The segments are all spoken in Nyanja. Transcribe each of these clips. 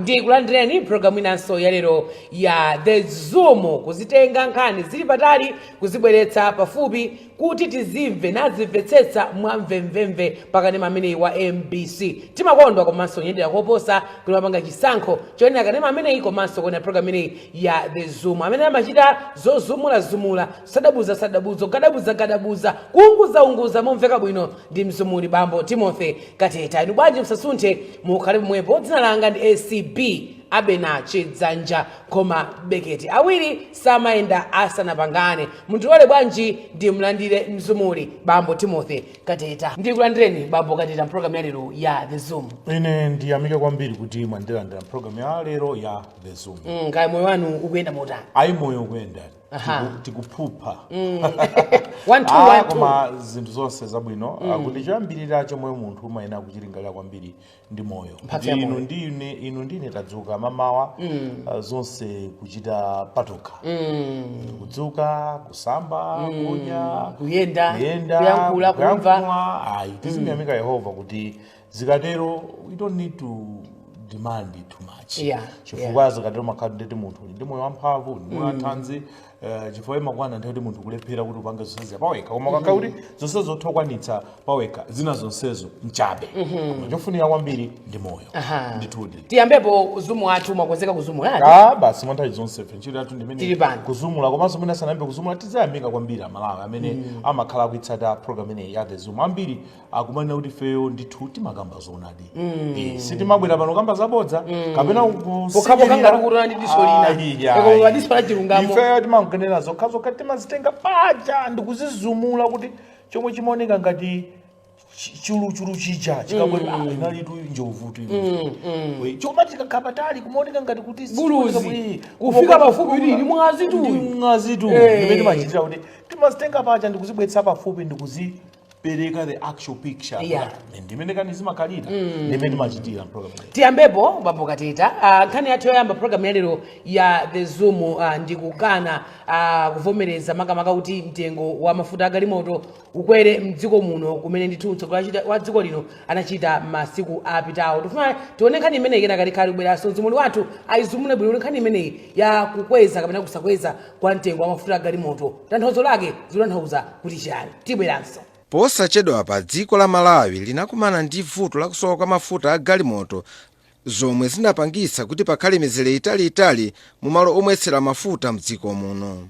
Ndikulandireni programu inanso yalero ya The Zoom, kuzitenga nkhani zili patali kuzibweretsa pafupi kuti tizimve nazimvetsetsa mwamvemvemve pakanema ameneyi wa MBC. Timakondwa komanso kunyadira koposa kuti mapanga chisankho choonera kanema ameneyi komanso kuonera programu imeneyi ya The Zoom. Amene amachita zozumulazumula, sadabuza sadabuza, gadabuza gadabuza, kuunguzaunguza momveka bwino ndi mzumuli bambo Timothy Kateta. Inu bwanji msasunthe, mukhale pomwepo. Dzina langa ndi ACB Abena Chidzanja koma Beketi. Awiri samayenda asanapangane. Mundilole bwanji ndimlandire mzumuli bambo Timothy Kateta. Ndikulandireni bambo Kateta mpulogalamu ya lero ya The Zoom. Ine ndiyamike kwambiri kuti mwandilandira mpulogalamu ya lero ya The Zoom. Kaya moyo wanu ukuyenda motani? Ayi, moyo ukuyenda. Tikuphupha. One, two, Ah, one, two. Koma zinthu zonse zabwino. Kuti choyambirira chomwe munthu umayenera kuchilingalira kwambiri ndi moyo. Mphatso ya Kuti inu moyo. ndi ine, inu ndine tadzuka mamawa, zonse kuchita patokha, kudzuka, kusamba, kudya, kuyenda, kuyenda, kuyankhula, kumva. Kuyankhula. Ayi, tizimuyamika Yehova kuti zikatero we don't need to demand too much, chifukwa zikatero makhala ndeti munthu uli ndi moyo wamphamvu, uli ndi moyo wathanzi, chifukwa imakwana nthawi kuti munthu kulephera kuti upange zonse pawekha, koma ukakhala kuti zonse zotokwanitsa pawekha, zina zonsezo mchabe. Koma chofunika kwambiri ndi moyo. Ndithudi. Tiyambepo zoom athu. Mwakonzeka kuzumula? Ah, basi, mwa nthawi zonse ife ntchito yathu ndimene Tili pano. kuzumula. Komanso mwina sanayambe kuzumula, tidzayamika kwambiri Amalawi amene amakhala akuitsata program ineyi ya The Zoom. Ambiri akumanena kuti ifeyo ndithu timakamba zoonadi. Sitimabwera pano kamba zabodza kapena Pokhapokha ngati ukutola ndi diso lina. Koma diso la chilungamo. Ifeyo timankenera zokhazokha, timazitenga paja ndikuzizumula kuti chomwe chimaoneka ngati chuluchulu chija chikabwera, ah, inalitu njovu tu. Choma chikakhala patali kumaoneka ngati kuti Buluzi. Kufika pafupi ili mwazi tu. Mwazi tu. Ndimene timachitira kuti timazitenga paja ndikuzibweretsa pafupi ndikuzipereka the actual picture. Ndimene kani zimakhalira, ndimene timachitira program iyi. Tiyambepo bambo Kateta. Nkhani yathu yoyamba program ya lero ya The Zoom ndikukana kuvomereza makamaka kuti mtengo wa mafuta agalimoto ukwere mdziko muno, kumene ndithu mtsogoleri wa dziko lino anachita masiku apitawo. Tifuna tione nkhani imeneyi, kenaka tikhale kubweranso mzumuli wathu ayizumule bwino nkhani imeneyi ya kukweza kapena kusakweza kwa mtengo wa mafuta agalimoto, tanthauzo lake zikutanthauza kuti chani. Tibweranso. Posachedwapa dziko la Malawi linakumana ndi vuto lakusowa kwa mafuta a galimoto, zomwe zinapangitsa kuti pakhale mizere italiitali mu malo omwetsera mafuta mdziko muno.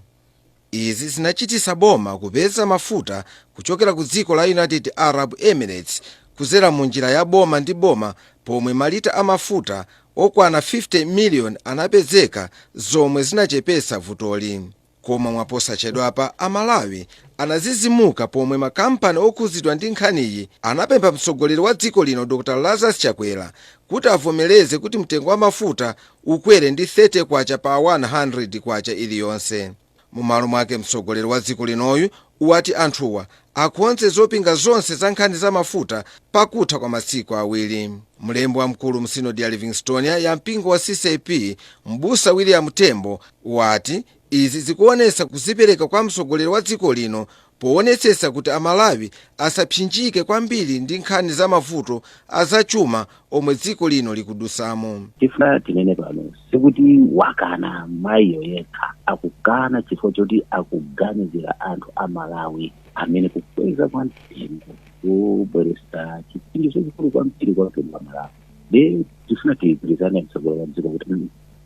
Izi zinachititsa boma kupeza mafuta kuchokera ku dziko la United Arab Emirates kuzera mu njira ya boma ndi boma, pomwe malita a mafuta okwana 50 miliyoni anapezeka, zomwe zinachepetsa vutoli. Koma mwaposachedwapa Amalawi anazizimuka pomwe makampani okhuzidwa ndi nkhaniyi anapempha mtsogoleri wa dziko lino Dr Lazarus Chakwera kuti avomereze kuti mtengo wa mafuta ukwere ndi 30 kwacha pa 100 kwacha iliyonse. Mumalo mwake mtsogoleri wa dziko linoyu wati anthuwa akonze zopinga zonse za nkhani za mafuta pakutha kwa masiku 2. Mlembi wamkulu msinodi ya Livingstonia ya mpingo wa CCAP, mbusa William Tembo, wati izi zikuonetsa kuzipereka kwa mtsogoleri wa dziko lino poonetsetsa kuti Amalawi asapsinjike kwambiri ndi nkhani za mavuto azachuma omwe dziko lino likudusamo. Tifuna tinene pano, sikuti wakana mayiyo yekha. Akukana chifukwa choti akuganizira anthu a Malawi amene kukweza kwa mtengo kubweretsa chipsinjo chachikulu kwambiri kwa mtundu wa Malawi. De tifuna tigwirizane mtsogoleri wa dziko kuti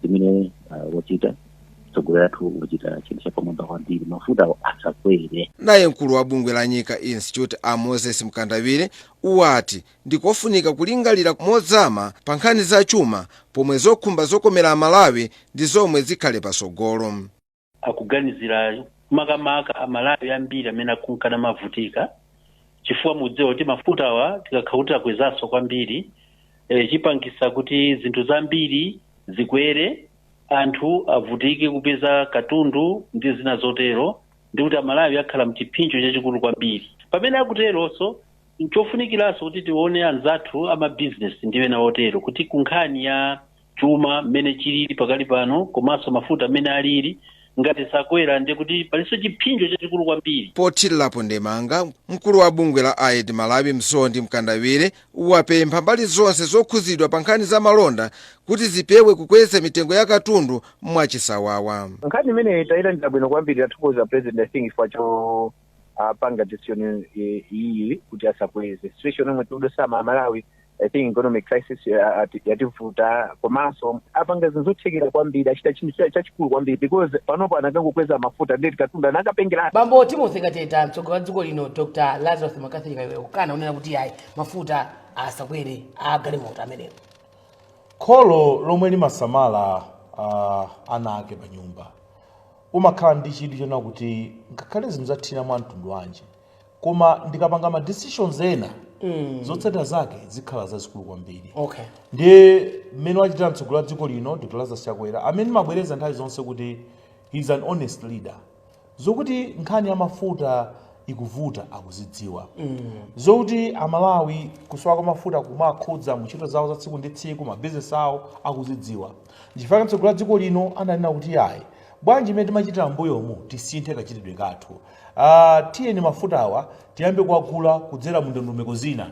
zimene wachita mtsogoleri athu, wachita chinthu chapamwamba kwambiri, mafuta asakwere. Naye mkulu wa bungwe la Nyika Institute a Moses Mkandawire wati ndikofunika kulingalira mozama pa nkhani za chuma, pomwe zokhumba zokomera Amalawi ndi zomwe zikhale pasogolo. Akuganizira makamaka Amalawi ambiri amene akunkana mavutika, chifukwa mudziwa kuti mafuta awa tikakhala kuti akwezanso kwambiri, chipangisa kuti zinthu zambiri zikwere, anthu avutike kupeza katundu ndi zina zotero, ndi kuti Amalawi akhala mchipsinjo chachikulu kwambiri. Pamene akuteronso, nchofunikiranso kuti tione anzathu amabizinesi ndi ena otero kuti kunkhani ya chuma mmene chilili pakali pano komanso mafuta mmene alili. Ngati sakwera, ndiye kuti palinso chipsinjo chachikulu kwambiri. Pothirirapo ndemanga, mkulu wa bungwe la AID Malawi, Msondi Mkandawire, wapempha mbali zonse zokhuzidwa pa nkhani za malonda kuti zipewe kukweza mitengo ya katundu mwachisawawa. Nkhani imeneyi tayilandira bwino kwambiri. Tathokoza President, I think, chifukwa cho apanga decision iyi kuti asakweze. Situation yomwe tikudusama Amalawi, I think economic crisis yativuta, komanso apanga zinthu zothekera kwambiri, achita chinthu chachikulu kwambiri, because panopo anakangokweza mafuta, ndeti katundu anakapengera. Bambo Timothy Kateta, mtsogoleri wa dziko lino Dr Lazarus McCarthy Chakwera kukana unena kuti ayi, mafuta asakwere a galimoto amenewo. Kholo lomwe limasamala ana ake pa nyumba umakhala ndi chidwi chona kuti ngakhale zinthu zathina mwa mtundu wanji, koma ndikapanga ma decisions ena, zotsatira zake zikhala zazikulu kwambiri. Ndiye mmene wachitira mtsogoleri wa dziko lino Dr Lazarus Chakwera, amene mabwereza nthawi zonse kuti he is an honest leader, zokuti nkhani ya mafuta ikuvuta akuzidziwa, zokuti Amalawi kusowa kwa mafuta kumakhudza mu ntchito zawo za tsiku ndi tsiku, mabizinesi awo, akuzidziwa. Nchifukwa mtsogoleri wa dziko lino ananena kuti ayi, bwanji imene timachitira mbuyomu tisinthe kachitidwe kathu, tiyeni mafuta awa tiyambe kuwagula kudzera mu ndondomeko zina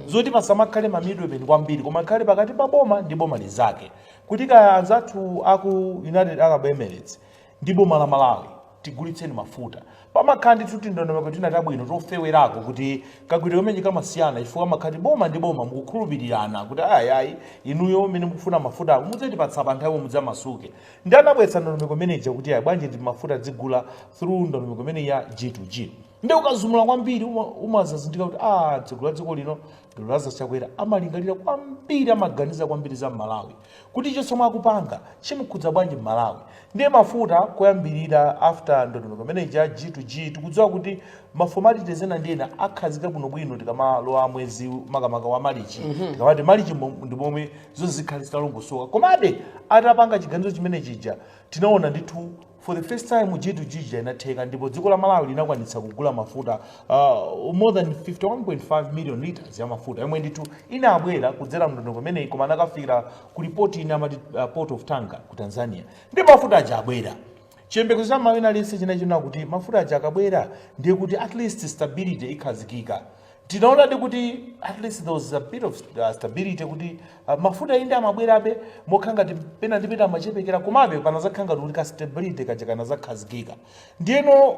zoti pasamakhale ma middlemen kwambiri, koma khale pakati pa boma ndi boma lizake, kuti kaya anzathu aku United Arab Emirates ndi boma la Malawi tigulitseni mafuta, pamakhala ndithu tindondomeko tina tabwino tofewerako kuti kagwiridwe kamenye kamasiyana, chifukwa makhati boma ndi boma mukukhulupirirana kuti ayi ayi, inuyo mmene mukufuna mafuta ako mudzatipatsa pa nthawi mudzamasuke. Ndi anabweretsa ndondomeko imeneja kuti ayi, bwanji ndi mafuta dzigula through ndondomeko imene ya G2G. Ndi ukazumula kwambiri umazazindika kuti mtsogoleri wa dziko lino Dr Lazarus Chakwera amalingalira kwambiri, amaganiza kwambiri za Malawi, kuti icho chomwe akupanga chimukhudza bwanji Mmalawi. Ndiye mafuta koyambirira after ndondomeko imeneyi ya G2G, tikudziwa kuti ma formalities ena ndi ena akhazika bwinobwino tikamalowa mwezi makamaka wa Malichi. Tikamati Malichi ndi momwe zonse zikhale zitalongosoka. Komabe atapanga chiganizo chimene chija, tinaona ndithu for the first time G2G ija inatheka, ndipo dziko la Malawi linakwanitsa kugula mafuta more than 51.5 million liters ya mafuta yomwe ndithu inabwera kudzera mndondomeko imeneyi, koma anakafikira ku port ina amati Port of Tanga ku Tanzania. Ndi mafuta aja abwera, chiyembekezo cha Malawi aliyense chinachina kuti mafuta aja akabwera ndiye kuti at least stability ikhazikika. Tinaonadi kuti at least there was a bit of stability, kuti mafuta inde amabwerabe mokha ngati pena ndi pena amachepekera, komabe panazakhala ngati kuti ka stability kaja kanazakhazikika. Ndiyeno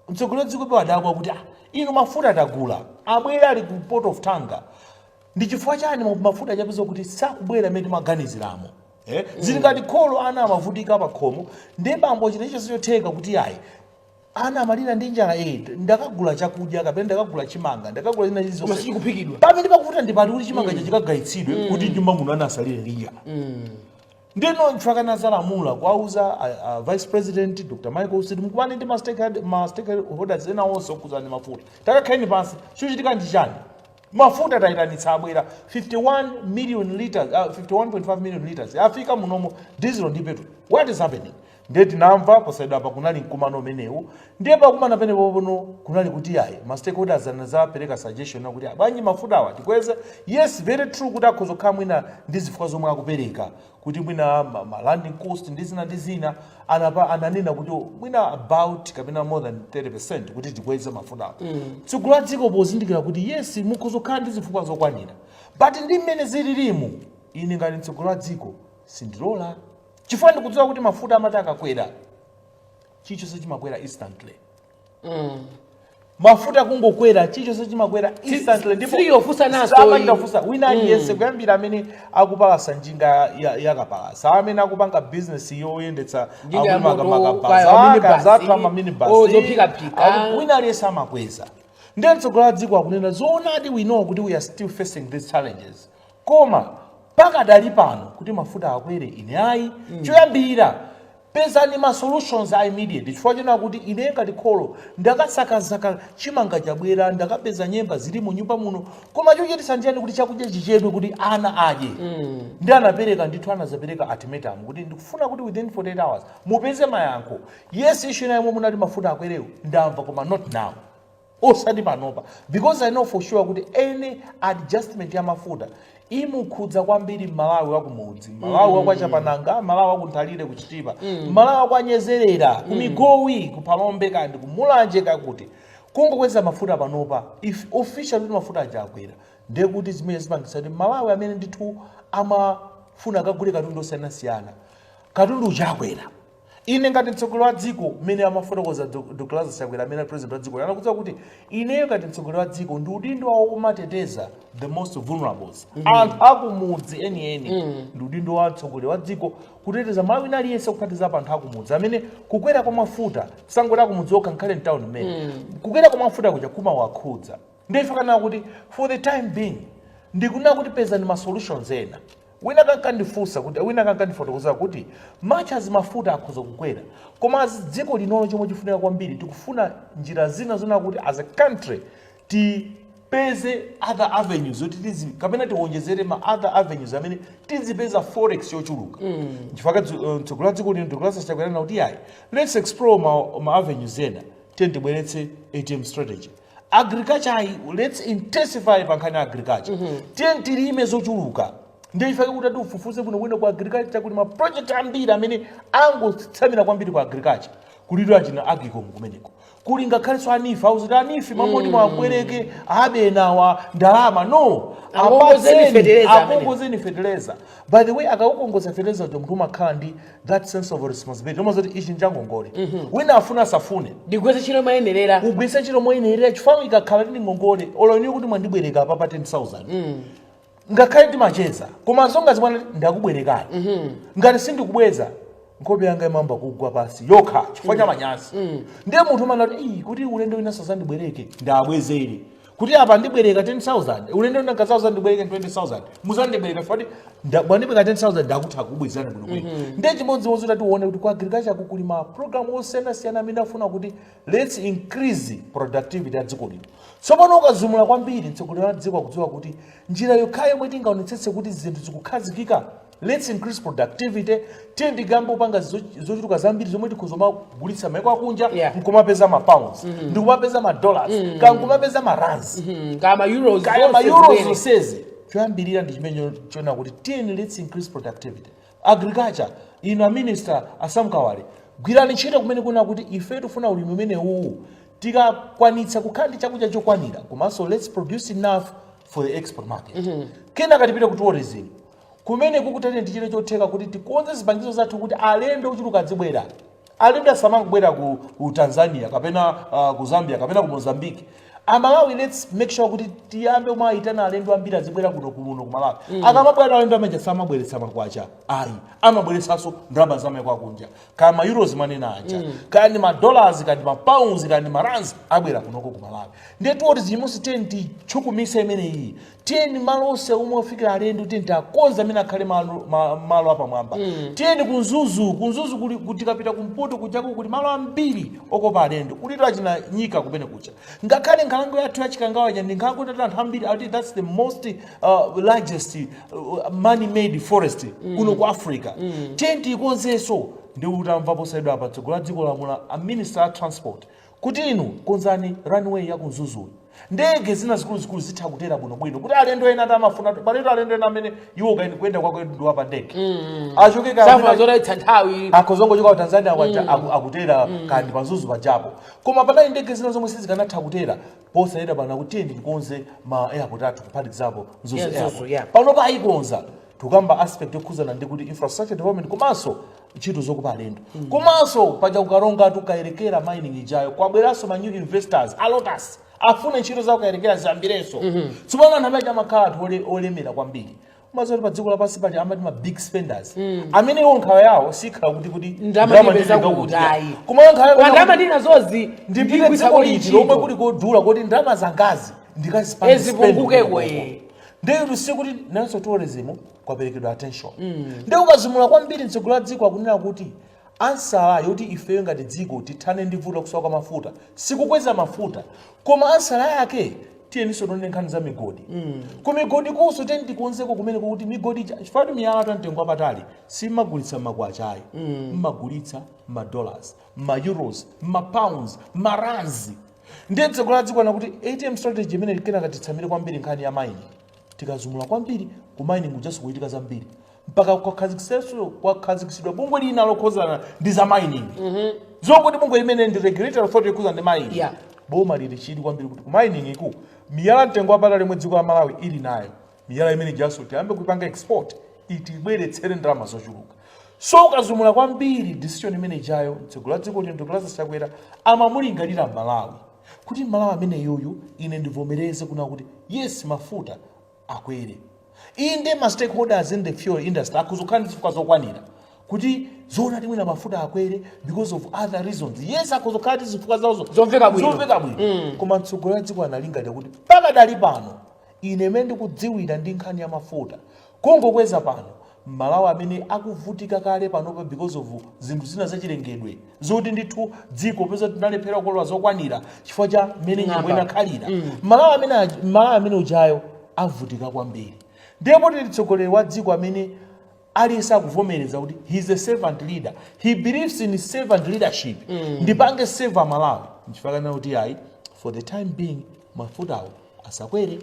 mtsogoleri wa dziko adabwa kuti inu, mafuta tagula, abwera, ali ku Port of Tanga, ndi chifukwa chani mafuta achapeza kuti sakubwera amene timaganiziramo? Eh? Zili ngati kholo, ana amavutika pa khomo, ndiye bambo china chonse chotheka kuti ayi, ana amalira ndi njala, ndakagula chakudya kapena ndakagula chimanga, ndakagula china koma chilichonse, sichikuphikidwa. Pamene pakuvuta ndi pati kuti chimanga chikagayitsidwe kuti nyumba muno ana asalire ndi njala? Ndeno mfakana zalamula kuauza Vice President Dr Michael Usi, mukumane ndi ma stakeholders ena onse okhudzana ndi mafuta, takakhaleni pansi, chikuchitika ndi chani? Mafuta tayitanitsa, abwera 51 million liters, 51.5 million liters afika munomo, diesel ndi petrol. What is happening? Ndiye tinamva posayidwa apa kunali mkumano umenewu. Ndiye pakumana penepo pono kunali kuti ayi, ma stakeholders anazapereka suggestion kuti bwanji mafuta awa tikweze. Yes, very true kuti akhoza kukhala mwina ndi zifukwa zomwe akupereka kuti mwina ma landing cost ndi zina ndi zina, anapa ananena kuti mwina about kapena more than 30% kuti tikweze mafuta awa. Mtsogoleri wa dziko pozindikira kuti yes, mukhoza kukhala ndi zifukwa zokwanira, but ndi mmene zililimu, ine ngati mtsogoleri wa dziko sindilola, chifukwa ndikudziwa kuti mafuta amati akakwera, chilichonse chimakwera instantly. Mafuta kungokwera, chilichonse chimakwera instantly, ndipo siliyofusa naso. Samachita kufusa wina aliyense, kuyambira amene akupalasa njinga yakapalasa, amene akupanga business yoyendetsa njinga ya akulima moto, makabasa, kaya minibus, zathu ama minibus, oh, zophikaphika. Wina aliyense amakweza. Ndiye mtsogoleri wa dziko akunena zoonadi, we know kuti we are still facing these challenges, koma pakadali pano kuti mafuta akwere, ine ayi. Choyambira pezani ma solutions a immediate, chifukwa chena kuti ine ngati kholo ndakasakazaka chimanga, chabwera, ndakapeza nyemba zili mu nyumba muno, koma chochititsa ndiyani kuti chakudya chichedwe kuti ana adye? Ndi anapereka ndithu, anazapereka ultimatum kuti ndikufuna kuti within 48 hours mupeze mayankho. Yes, issue ina yomwe munati mafuta akwerewo ndamva, koma not now, osati panopa, because I know for sure kuti any adjustment ya mafuta Imukhudza kwambiri Mmalawi wakumudzi, Malawi wakwachapananga, Malawi wakunthalire, kuchitipa, Malawi wakwanyezerera, kumigowi, kuphalombe, kandi kumulanje, kakuti kungokweza mafuta panopa, if official kuti mafuta aja akwera, ndiye kuti zimene zipangisa kuti Malawi amene ndithu amafuna akagule katundu osiyanasiyana, katundu uja akwera. Ine ngati mtsogoleri wa dziko, mmene amafotokoza Dr Lazarus Chakwera amene ali president wa dziko, anakudziwa kuti ineyo ngati mtsogoleri wa dziko ndi udindo wawo kumateteza the most vulnerables, anthu akumudzi enieni. Ndi udindo wa mtsogoleri wa dziko kuteteza Malawi wina aliyense, kuphatizapo anthu akumudzi amene kukwera kwa mafuta, sangoti akumudzi okha, nkhale mtown mmene kukwera kwa mafuta kuja kumawakhudza. Ndife kana kuti for the time being ndikunena kuti pezani ma solutions ena. Wina kankandifunsa kuti, wina kankandifotokoza kuti much as mafuta akhoza kukwera, koma as dziko linolo chomwe chifunika kwambiri, tikufuna njira zina zona kuti as a country tipeze other avenues zoti tizi kapena tiwonjezere ma other avenues amene tizipeza forex yochuluka. Chifukwa mtsogoleri wa dziko lino Dr Lazarus Chakwera kuti yayi, let's explore ma avenues ena. Tiye tibweretse ATM strategy, agriculture ayi, let's intensify pa nkhani ya agriculture. Tiye tilime zochuluka. Ndiye ifake kuti atiufufuze bwinobwino ku agriculture kuli ma project ambiri amene angotsamira kwambiri ku agriculture. Kulidwa achina Agcom kumeneko, kuli ngakhalenso a NEEF, auziti a NEEF mamoti mwabwereke abenawa ndalama no. Akongozeni Apatseni, fetereza amene. Akongozeni fetereza. By the way, akakukongoza fetereza uja, munthu umakhala ndi that sense of responsibility umazoti ichi njangongole, wina afuna asafune, ndigwetse ntchito moyenerera. Ugwiritse ntchito moyenerera, chifukwa ikakhala ndi ngongole, olo ine kuti mwandibwereka apa pa 10,000, ngakhale ndimacheza, koma zonga zimwana ndakubwerekani, ngati sindikubweza nkhope yanga imamba kugwa pasi yokha chifukwa cha manyazi. Ndiye munthu umana kuti "Ii, kuti ulendo wina sazandibwereke, ndabwezere kuti apa ndibwereka 10,000, ulendo wina nkazauza ndibwereke 20,000, muzandibwereka fati mwandibwereka 10,000, ndakutha kubwezerani bwinobwino." Ndiye chimodzimodzi kuti tione kuti ku agriculture kuli ma program osiyanasiyana amene afuna kuti let's increase productivity ya dziko lino. Tsopano ukazumula kwambiri, mtsogoleri wa dziko akudziwa kuti njira yokhayo yomwe tingaonetsetse kuti zinthu zikukhazikika, let's increase productivity, tiye ndigambe kupanga zochuluka zambiri zomwe tikhoza kumagulitsa maiko akunja, nkumapeza ma pounds, ndikumapeza ma dollars, ka nkumapeza ma rands, kama euros, kaya ma zonse euros zimene. Zonsezi choyambirira ndi chimene chona kuti tiyeni let's increase productivity agriculture. Inu a minister a Sam Kawale, gwirani ntchito kumene kuna kuti ife tifuna ulimi umene uwu tikakwanitsa kukhala ndi chakudya chokwanira, komanso let's produce enough for the export market. Kenaka tipite ku tourism kumene kukutati tichite chotheka kuti tikonze zipangizo zathu kuti alendo ochuluka adzibwera. Alendo asamangobwera ku Tanzania kapena ku Zambia kapena ku Mozambique. Amalawi, let's make sure kuti tiyambe kumayitana alendo ambiri azibwera kuno ku Malawi. Akamabwera alendo amene samabweretsa makwacha ayi, amabweretsanso ndalama za maiko akunja, kaya ma euros manena aja, kaya ndi ma dollars, kaya ndi ma pounds, kaya ndi ma rands, abwera kunoko ku Malawi. Ndiye tourism imonso tiyeni tichukumise imeneyi. Tiyeni malo onse omwe ofikira alendo tiyeni tiakonze amene akhale malo apamwamba. Tiyeni ku Mzuzu, ku Mzuzu kuli tikapita kumpoto kujako kuli malo ambiri okopa alendo, kulitu achina nyika kumene kucha, ngakhale nkhalango yathu ya Chikangawa ija ndi nkhalango yathu anthu ambiri ati that's the most largest man made forest kuno ku Africa. Tiyeni tiyikonzenso. Ndi utamva posayidwa apa tsogolo la dziko lamula a minister a transport kuti inu konzani runway ya ku Mzuzuyi, ndege zina zikuluzikulu zitha kutera bwinobwino kuti alendo ena ati amafuna paleto alendo ena amene iwo kuyenda kwake ndiwa pa ndege achoke safuna zotayitsa nthawi. Akhozongochoka ku Tanzania kwaja akutera kandi pa Mzuzu pajapo, koma panali ndege zina zomwe sizikanatha kutera. Posayenda pana kuti tiyeni tikonze ma airport athu, kuphatikizapo Mzuzu Yeah, Mzuzu, Airport. Panopa ayikonza. Tukamba aspect yokhuzana ndi kuti infrastructure development komanso ntchito zokopa alendo. Komanso paja kukaronga tukayerekera mining ijayo kwabweranso ma new investors a Lotus, afune ntchito zawo kayerekera ziyambirenso. Tsopano anthu amene amakhala anthu olemera kwambiri, mazoti pa dziko lapansi pali amati ma big spenders amene iwo nkhawa yawo sikhala kuti ndalama ndalama ndipeza nditenga kuti kuti ayi. Koma nkhawa yawo Koma ndalama ndinazozi ndipite ndikugwiritsa dziko liti ntchito. lomwe kuli kodula kuti ndalama zangazi ndikazipange Ezipungukeko, spend. eh. Ndiye sikuti nanso tourism kwaperekedwa attention. Ndiye ukazumula kwambiri, mtsogoleri wa dziko akunena kuti answer yoti ifeyo ngati dziko tithane ndi vuto lakusowa kwa mafuta sikukweza mafuta, koma answer yake tiyeninso tione nkhani za migodi. Ku migodi kunso tiyeni tikonzeko kumene kuti migodi ija, chifukwa kuti miyala ta mtengo wapatali simmagulitsa mmakwacha ayi, mmagulitsa ma dollars, ma euros, ma pounds, ma rands. Ndiye mtsogoleri wa dziko ana kuti ATM strategy imene kenaka titsamire kwambiri nkhani ya mining. Tikazumula kwambiri, ku mining kujaso kuchitika zambiri, mpaka kwakhazikitsidwa bungwe lina lokhuzana ndi za mining, zokuti bungwe limene ndi regulatory authority yokhuzana ndi mining. Boma lili chidi kwambiri kuti ku mining iku, miyala mtengo wapatali imwe dziko la Malawi ili nayo, miyala imene jaso tiyambe kuipanga export, itibweretsere ndalama zochuluka. So ukazumula kwambiri, decision imene ijayo, mtsogoleri wa dziko lino Dr Lazarus Chakwera amamulingalira Malawi, kuti Malawi amene yoyu ine ndivomereze kuna kuti yes, mafuta akwere. Inde, ma stakeholders in the fuel industry akuzokhala ndi zifukwa zokwanira kuti zoona timwina mafuta akwere because of other reasons. Yes, akuzokhala ndi zifukwa zawozo Zomveka bwino. Zomveka bwino. Koma mtsogoleri wa dziko analingalira kuti pakadali pano, ine imene ndikudziwira ndi nkhani ya mafuta, kungokweza pano, Malawi amene akuvutika kale panopa because of zinthu zina zachilengedwe, zoti ndithu dziko peza tinalephera kukolola zokwanira chifukwa cha mmene nyengo Ng'amba. inakhalira, Malawi amene ujayo avutika kwambiri. Ndipo tili mtsogoleri wa dziko amene aliyense akuvomereza kuti he is a servant leader, he believes in servant leadership. Ndipange serve Malawi. Nchifukwa kana kuti ayi, for the time being mafutawo asakwere.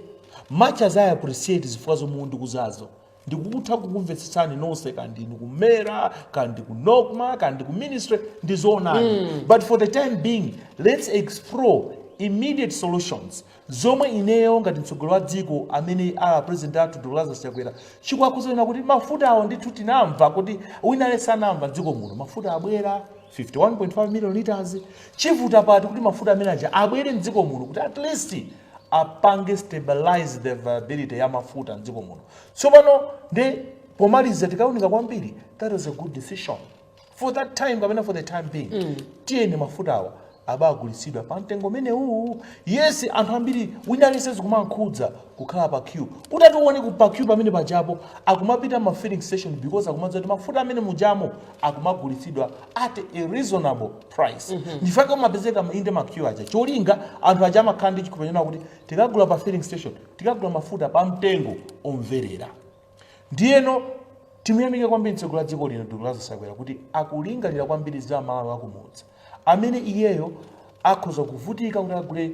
Much as I appreciate zifukwa zomwe ndikuzazo, ndikutha kukumvetsetsani nonse, kandi ndikumera, kandi ku NOCMA, kandi ku ministry, ndizoonani, but for the time being let's explore immediate solutions zomwe ineyo ngati mtsogoleri wa dziko amene ala president athu Dr Lazarus Chakwera chikuakuzana kuti mafuta awo ndithu tinamva kuti wina aliyense anamva mdziko muno mafuta abwera 51.5 million liters. Chivuta pati kuti mafuta amene aja abwere mdziko muno kuti at least apange stabilize the availability ya mafuta mdziko muno? Tsopano ndi pomaliza, tikaunika kwambiri, that was a good decision for that time kapena for the time being. Tiyeni mafuta awa abagulitsidwa pa mtengo umenewu. Yes, anthu ambiri, wina aliyense zikumankhudza kukhala pa queue. Utati uone ku pa queue pamene pajapo, akumapita ma filling station because akumadziwa kuti mafuta amene mujamo akumagulitsidwa at a reasonable price. Ndifake umapezeka inde ma queue aja. Cholinga anthu aja amakhala ndi chikhulupiriro kuti tikagula pa filling station, tikagula mafuta pa mtengo omverera. Ndiyeno timuyamike kwambiri mtsogoleri wa dziko lino Dr Lazarus Chakwera kuti akulingalira kwambiri za Malawi akumudzi amene iyeyo akhoza kuvutika kuti agule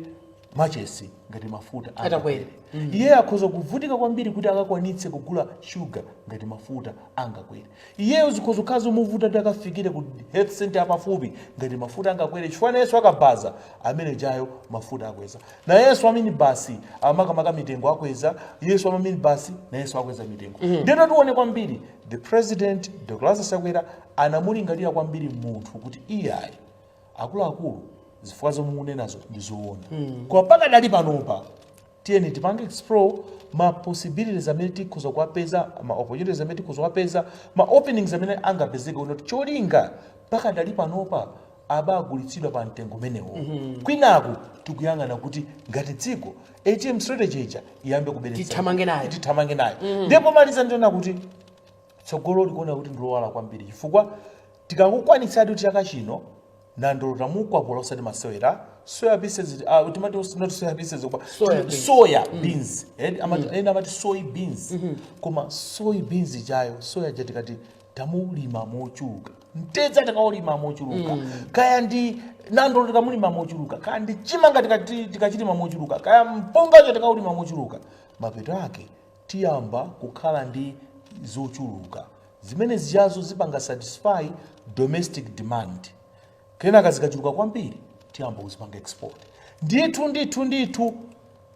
machesi ngati mafuta Atakwera. Iyeyo akhoza kuvutika kwambiri kuti akakwanitse kugula shuga ngati mafuta angakwere. Iyeyo zikhoza kukhala zomuvuta kuti akafikire ku health center apafupi ngati mafuta angakwere, chifukwa nayenso akabaza amene jayo mafuta akweza, nayenso amene basi amakamaka mitengo akweza, yesu amamini basi nayenso akweza mitengo. Ndiyeno tione kwambiri, the president Dr Lazarus Chakwera anamulingalira kwambiri munthu kuti iyayi, akuluakulu, zifukwa zomwe mukunenazo ndi zoona, koma pakadali panopa tiyeni tipange explore ma possibilities amene tikhoza kuwapeza, ma opportunities amene tikhoza kuwapeza, ma openings amene angapezeke kuno. Cholinga pakadali panopa abagulitsidwa pa mtengo umenewo, kwinaku tikuyang'ana kuti ngati dziko ATM strategy ija iyambe kubweretsa. Tithamange nayo. Tithamange nayo. Ndipo maliza ndiona kuti tsogolo likuona kuti ndilowala kwambiri, chifukwa tikangokwanitsadi kuti chaka chino nandolo tamukwapula usati masewera, soya pieces, timati not soya pieces, koma Soya beans. Soya beans, ena amati soy beans, koma soy beans chayo, soya ja tikati tamulima mochuluka, mtedza tikaulima mochuluka, kaya ndi nandolo tikamulima mochuluka, kaya ndi chimanga tikachilima mochuluka, kaya mpungacho tikaulima mochuluka, mapeto ake tiyamba kukhala ndi zochuluka zimene zijazo zipanga satisfy domestic demand. Kenaka zikachuluka kwambiri tiyamba kuzipanga export. Ndithu ndithu ndithu,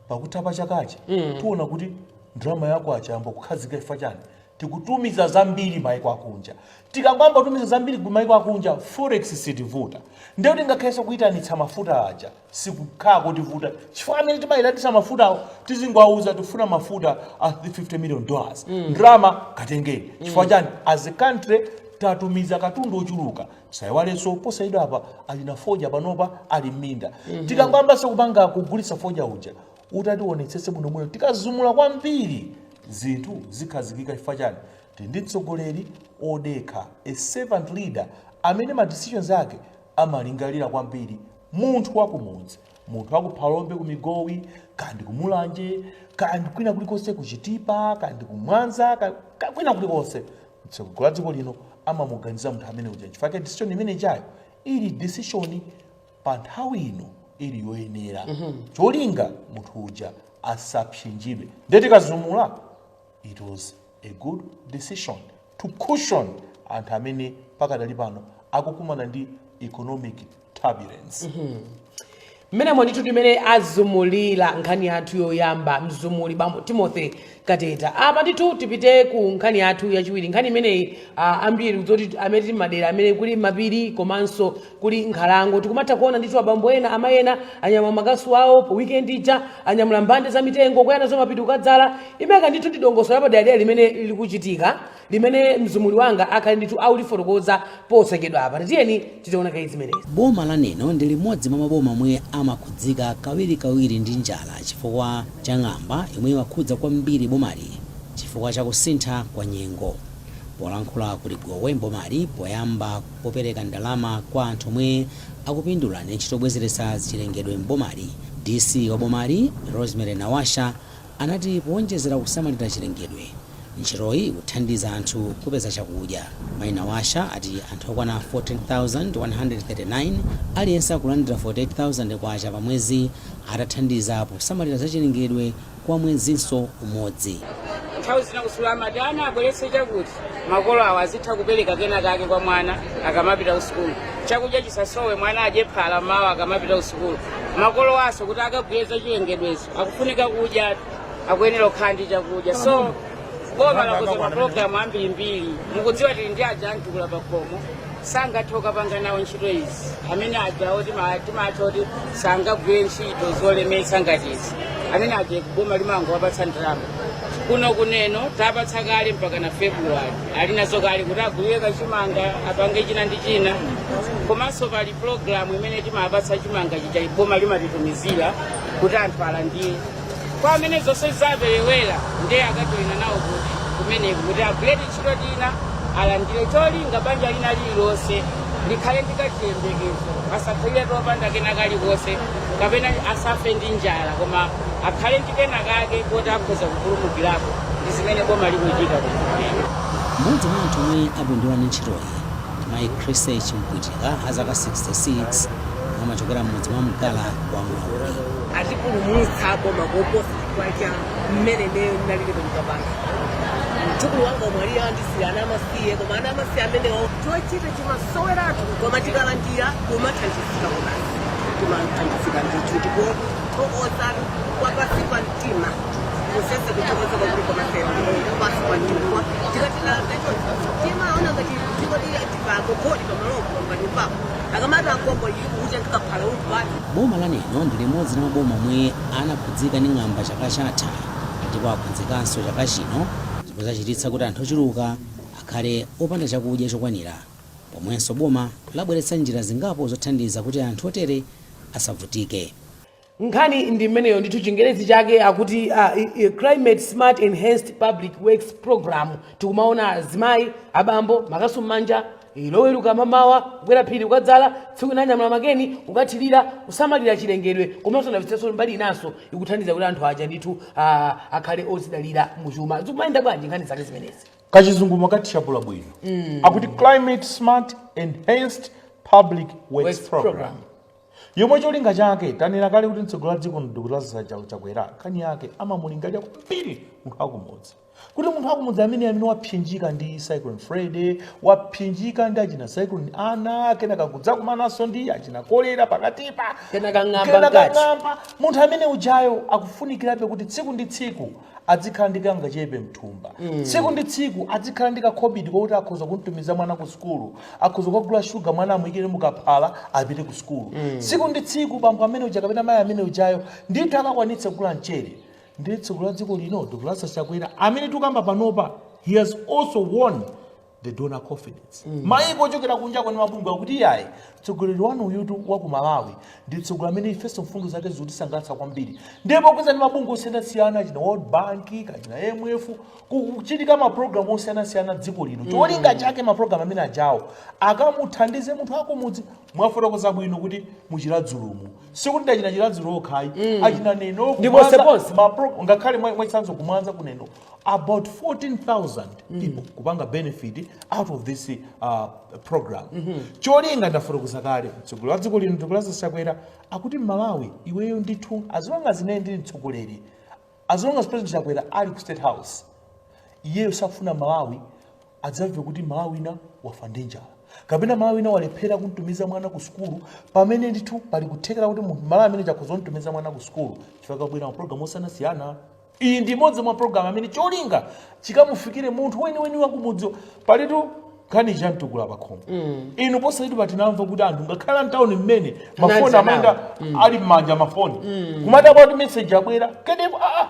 pakutha pa chakachi tiona kuti ndalama yako achayamba kukhazika. Ifa chani? Tikutumiza zambiri maiko akunja. Tikangwamba kutumiza zambiri ku maiko akunja, forex sitivuta. Ndiye kuti ngakhalenso kuyitanitsa mafuta aja sikukhala kotivuta, chifukwa amene timayitanitsa mafutawo tizingowauza tifuna mafuta a $50 million, ndalama katengeni. Chifukwa chani? As a country tatumiza katundu ochuluka. Sayiwalenso posayidwa apa ali na fodya, panopa ali m'minda. Tikangwambanso kupanga kugulitsa fodya uja, utationetsetse bwinobwino, tikazumula kwambiri zinthu zikhazikika. Chifukwa chani? Tili ndi mtsogoleri odekha, a servant leader amene ma decisions ake amalingalira kwambiri munthu wakumudzi, munthu wakuphalombe, kumigowi, kandi kumulanje, kandi kwina kulikonse, kuchitipa, kandi kumwanza, kwina kulikonse. Mtsogoleri wa dziko lino amamuganiza munthu amene uja. Chifukwa decision imene ichayo ili decision pa nthawi ino ili yoyenera, cholinga munthu uja Asapsinjidwe. Ndiye tikazumula, it was a good decision to cushion anthu amene pakadali pano akukumana ndi economic turbulence. Mmenemo ndithu timene azumulira nkhani yathu yoyamba, mzumuli bambo Timothy Kateta. Apa ndithu tipite ku nkhani yathu yachiwiri. Nkhani imeneyi, ambiri kudzoti amene tili madera amene kuli mapiri komanso kuli nkhalango, tikumatha kuona ndithu abambo ena, amayi ena anyamula makasu awo pa weekend ija, anyamula mbande za mitengo kuyana zo mapiri kukadzala. Imeka ndithu ndi dongosolo lapaderadera limene likuchitika, limene mzumuli wanga akhale ndithu aulifotokoza posachedwa apa. Tiyeni titiona kayi zimenezi. Boma la Neno ndi limodzi mwa maboma omwe amakhudzika kawirikawiri ndi njala chifukwa cha ng'amba yomwe imakhudza kwambiri bomali chifukwa cha kusintha kwa nyengo. Polankhula ku Ligowe mbomali poyamba popereka ndalama kwa anthu omwe akupindula ndi ntchito yobwezeretsa chilengedwe mbomali, DC wa bomali Rosemary Nawasha anati powonjezera kusamalira chilengedwe, ntchitoyi ikuthandiza anthu kupeza chakudya. Mayi Nawasha ati anthu okwana 14,139 aliyense akulandira 48,000 kwacha pa mwezi atathandiza posamalira zachilengedwe kwa mwezinso umodzi. Nthawi zina kusukulu amati ana abweretse chakuti, makolo awo azitha kupereka kena kake kwa mwana akamapita ku sukulu. Chakudya chisasowe, mwana adye phala mawa akamapita ku sukulu. Makolo aso kuti akagwire zachilengedwezo akufunika kudya, akuyenera kukhala ndi chakudya. So boma lakonza mapulogalamu ambirimbiri. Mukudziwa tili ndi aja amtukula pakhomo, sangathe kukapanga nawo ntchito izi, amene aja oti timatcha kuti sangagwire ntchito zolemetsa ngati izi. Amene aja boma limangowapatsa ndalama. Kuno kuneno tapatsa kale mpaka na February, ali nazo kale kuti agulire kachimanga, apange china ndi china. Komanso pali pulogalamu imene timapatsa chimanga chija, boma limatitumizira kuti anthu alandire. Kwa amene zonse zaperewera, ndiye akajoyina nawo kuti kumeneku kuti agwire ntchito tina alandire, cholinga banja lina lililonse likhale ndi kachiyembekezo, asakhalire topanda kena kalikonse kapena asafe ndi njala, koma akhale ndi kena kake koti akhoza kupulumukirapo. Ndi zimene boma likuchita kumeneko. Mmodzi mwa anthu omwe apindula ndi ntchitoyi ndi mayi Chrisse Chimpwitika a zaka 66 omwe amachokera mmudzi mwa Mgala wa Mlauli. Atipulumutsa boma koposa chifukwa cha mmene ineyo ndinalili panyumba panga. Mdzukulu wanga omwe ali andisiya ana amasiye, koma ana amasiye amenewo chochita chimasoweratu, koma tikalandira kumathandizika kobasi, timathandizika ndithu. Ndipo kuthokoza kwa pasi pa mtima kusese, kuthokoza kwakuli kwamasero pasi pa mtima. Tikatilandira choncho timaona ngati dziko lili tipagogodi pamalopo panyumbapo, akamati agogo utenga kaphala umbati. Boma la Neno ndi limodzi la maboma omwe anakhudzika ndi ng'amba chaka chatha ndipo akhudzikanso chaka chino, zomwe zachititsa kuti anthu ochuluka akhale opanda chakudya chokwanira, pomwenso boma labweretsa njira zingapo zothandiza kuti anthu otere asavutike. Nkhani ndi mmeneyo ndithu. Chingerezi chake akuti Climate Smart Enhanced Public Works Program. Tikumaona azimayi, abambo, makasu m'manja, loweruka mamawa kukwera phiri kukadzala, tsiku inanyamula makeni kukathirira, kusamalira chilengedwe, komanso ndamvetsetso mbali inanso ikuthandiza kuti anthu aja ndithu akhale ozidalira muchuma. Zikumayenda bwanji nkhani zake zimenezi? Kachizungu makatishapula bwino, akuti Climate Smart Enhanced Public Works Works Program, Program. Yomwe cholinga chake tanena kale kuti mtsogoleri wa dziko Dr. Chakwera nkhani yake amamulingalira kwambiri munthu akumudzi, kuti munthu akumudzi amene wapsinjika ndi Cyclone Freddy, wapsinjika ndi achina Cyclone Ana, kenaka kudzakumananso ndi achina kolera pakatipa, kenaka ng'amba kenaka mkati. Ng'amba. Munthu amene ujayo akufunikirabe kuti tsiku ndi tsiku adzikhala ndi kangachepe mthumba, tsiku ndi tsiku adzikhala ndi kakhobidi kokuti akhoza kumtumiza mwana ku sukulu, akhoza kukagula shuga, mwana amuyikire mukaphala apite ku sukulu. Tsiku ndi tsiku bambo amene uja kapena mayi amene ujayo ndithu akakwanitse kugula mchere. Ndi tsiku la dziko lino Dr. Lazarus Chakwera amene tikamba panopa, he has also won the donor confidence. Maiko ochokera kunja kwani, mabungwe akuti iyayi, mtsogoleri wanu uyutu wa ku Malawi ndi mtsogoleri amene ifenso mfundo zake zikutisangalatsa kwambiri. Ndipo kweza ndi mabungwe osiyanasiyana, achina World Bank, kachina IMF, kuchitika mapulogalamu osiyanasiyana dziko lino. Cholinga chake mapulogalamu amene ajawo akamuthandize munthu akumudzi. Mwafotokoza bwino kuti muchiradzulumu, sikuti achina Chiradzulu okhayi, achina Neno, Ndi kumwanza, ponseponse. Ngakhale mwachitsanzo kumwanza kuneno about 14,000 people kupanga benefit out of this program. Cholinga ndafotokoza kale, mtsogoleri wa dziko lino Dr. Lazarus Chakwera akuti Malawi iweyo ndithu as long as ine ndili mtsogoleri, As long as President Chakwera ali ku State House, iyeyo safuna Malawi adzamve kuti Malawi ina wafa ndi njala kapena Malawi ina walephera kumtumiza mwana ku sukulu, pamene ndithu pali kuthekera kuti munthu Malawi amene chakhoza kumtumiza mwana ku sukulu chifukwa kabwera mapulogalamu osiyanasiyana. Iyi ndi imodzi mwa program amene cholinga chikamufikire munthu weniweni wakumudzi. Palitu nkhani cha mtukula pakhomo. Inu posachedwa tinamva kuti anthu ngakhala mtawuni mmene mafoni Anadza amayenda ali m'manja, mafoni kumadabwa kuti message abwera kedepo, aa,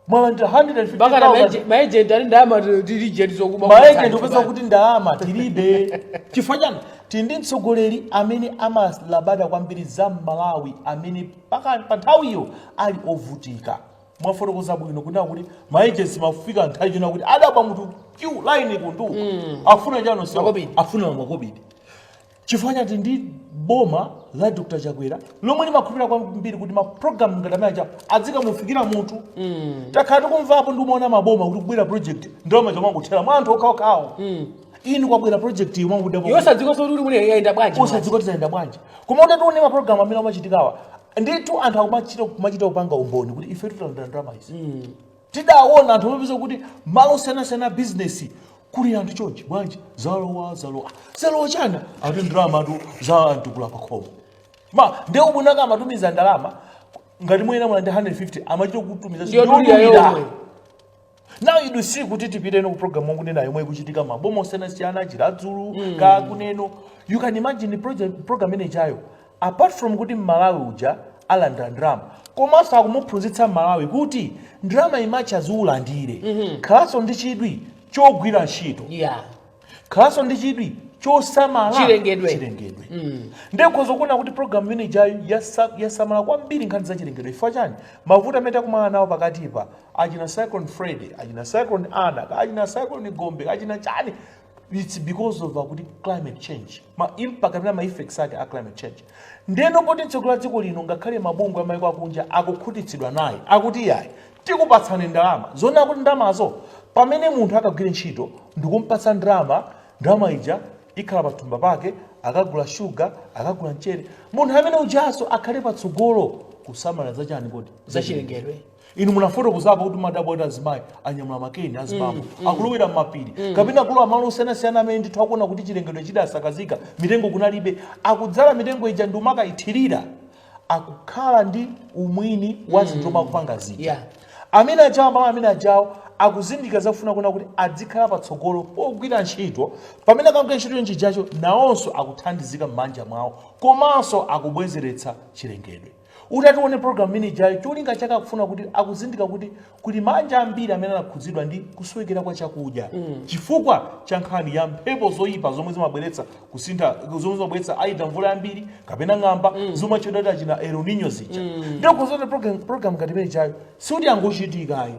mwalandira 150,000. Bakana maejenti ali ndalama tili zokuba. Maejenti upeza kuti ndalama tilibe. Chifukwa chani? Tili ndi mtsogoleri amene amalabada kwambiri za Malawi amene pa nthawiyo ali ovutika. Mwafotokoza bwino kunena kuti maagents mafika nthawi china kuti adaba munthu queue line kunduka, afuna chano so Makobidi. Afuna makobidi. Chifukwa chati ndi boma la Dr Chakwera lomwe limakhulupirira kwambiri kuti maprogram ngati amene aja azikamufikira munthu. Takhala tikumvapo ndi umaona maboma kuti kubwera project, ndalama chomangothera mwa anthu okhaokhawo. Inu, kwabwera project imwe mwakudapo. Iwo sadziko kuti mune yayenda bwanji. Usadziwa tizayenda bwanji, koma utatione maprogram amene amachitikawa ndithu anthu akumachita kumachita kupanga umboni kuti ife tutalandira ndalama izi. Tidaona anthu amapeza kuti malo osiyanasiyana business kuli anthu chonchi, bwanji zalowa, zalowa, zalowa chana, ati ndalama tu za mtukula pakhomo. Ma ndiye ubunaka amatumiza ndalama ngati mwena mulandi 150 amachita kutumiza. Ndiyo dulira yomwe. Now you see kuti tipite ku program wangu yomwe ikuchitika maboma osiyanasiyana, Chiradzulu, ka kuneno. You can imagine project program imene ichayo, apart from kuti Mmalawi uja alandira ndalama, komanso akumuphunzitsa Mmalawi kuti ndalama imachi aziulandire, khalanso ndi chidwi chogwira ntchito, khalanso ndi chidwi chosamala chilengedwe. Chilengedwe. Ndiye ukhoza kuona kuti program imene ijayo yasamala kwambiri nkhani za chilengedwe. Chifukwa chani? Mavuto amene takumana nawo pakatipa, achina Cyclone Freddy, achina Cyclone Ana, achina Cyclone Gombe, achina chani, it's because of kuti climate change, ma impact amene ma effects ake a climate change. Ndeno poti mtsogoleri wa dziko lino, ngakhale mabungwe amayiko akunja akukhutitsidwa naye, akuti yayi, tikupatsani ndalama zona, kuti ndalamazo pamene munthu akagwire ntchito ndikumpatsa ndalama, ndalama ija ikhala pathumba pake, akagula shuga, akagula mchere. Munthu amene ujaso akhale patsogolo kusamala zachani kodi? Zachilengedwe. Inu munafotokozapo kuti madabwa kuti azimayi anyamula makeni, azibambo akulowera m'mapiri kapena akulowa malo osiyanasiyana amene ndithu akuona kuti chilengedwe chidasakazika, mitengo kunalibe, akudzala mitengo ija ndi umakayithirira, akukhala ndi umwini wa zinthu zomwe akupanga zija. Amene ajawo, malo amene ajawo akuzindika zafuna kuona kuti adzikhala patsogolo pogwira ntchito. Pamene akagwira ntchito nchijacho, nawonso akuthandizika m'manja mwawo komanso akubwezeretsa chilengedwe. Utatione program imene ijayo, cholinga chake akufuna kuti akuzindika kuti kuli manja ambiri amene anakhudzidwa ndi kusowekera kwa chakudya chifukwa cha nkhani ya mphepo zoyipa zomwe zimabweretsa kusintha, zomwe zimabweretsa aida mvula yambiri kapena ng'amba, zomwe achedwa achina El Nino zija. Ndiyo kuzoti program ngati imene ijayo sikuti yangochitikayi.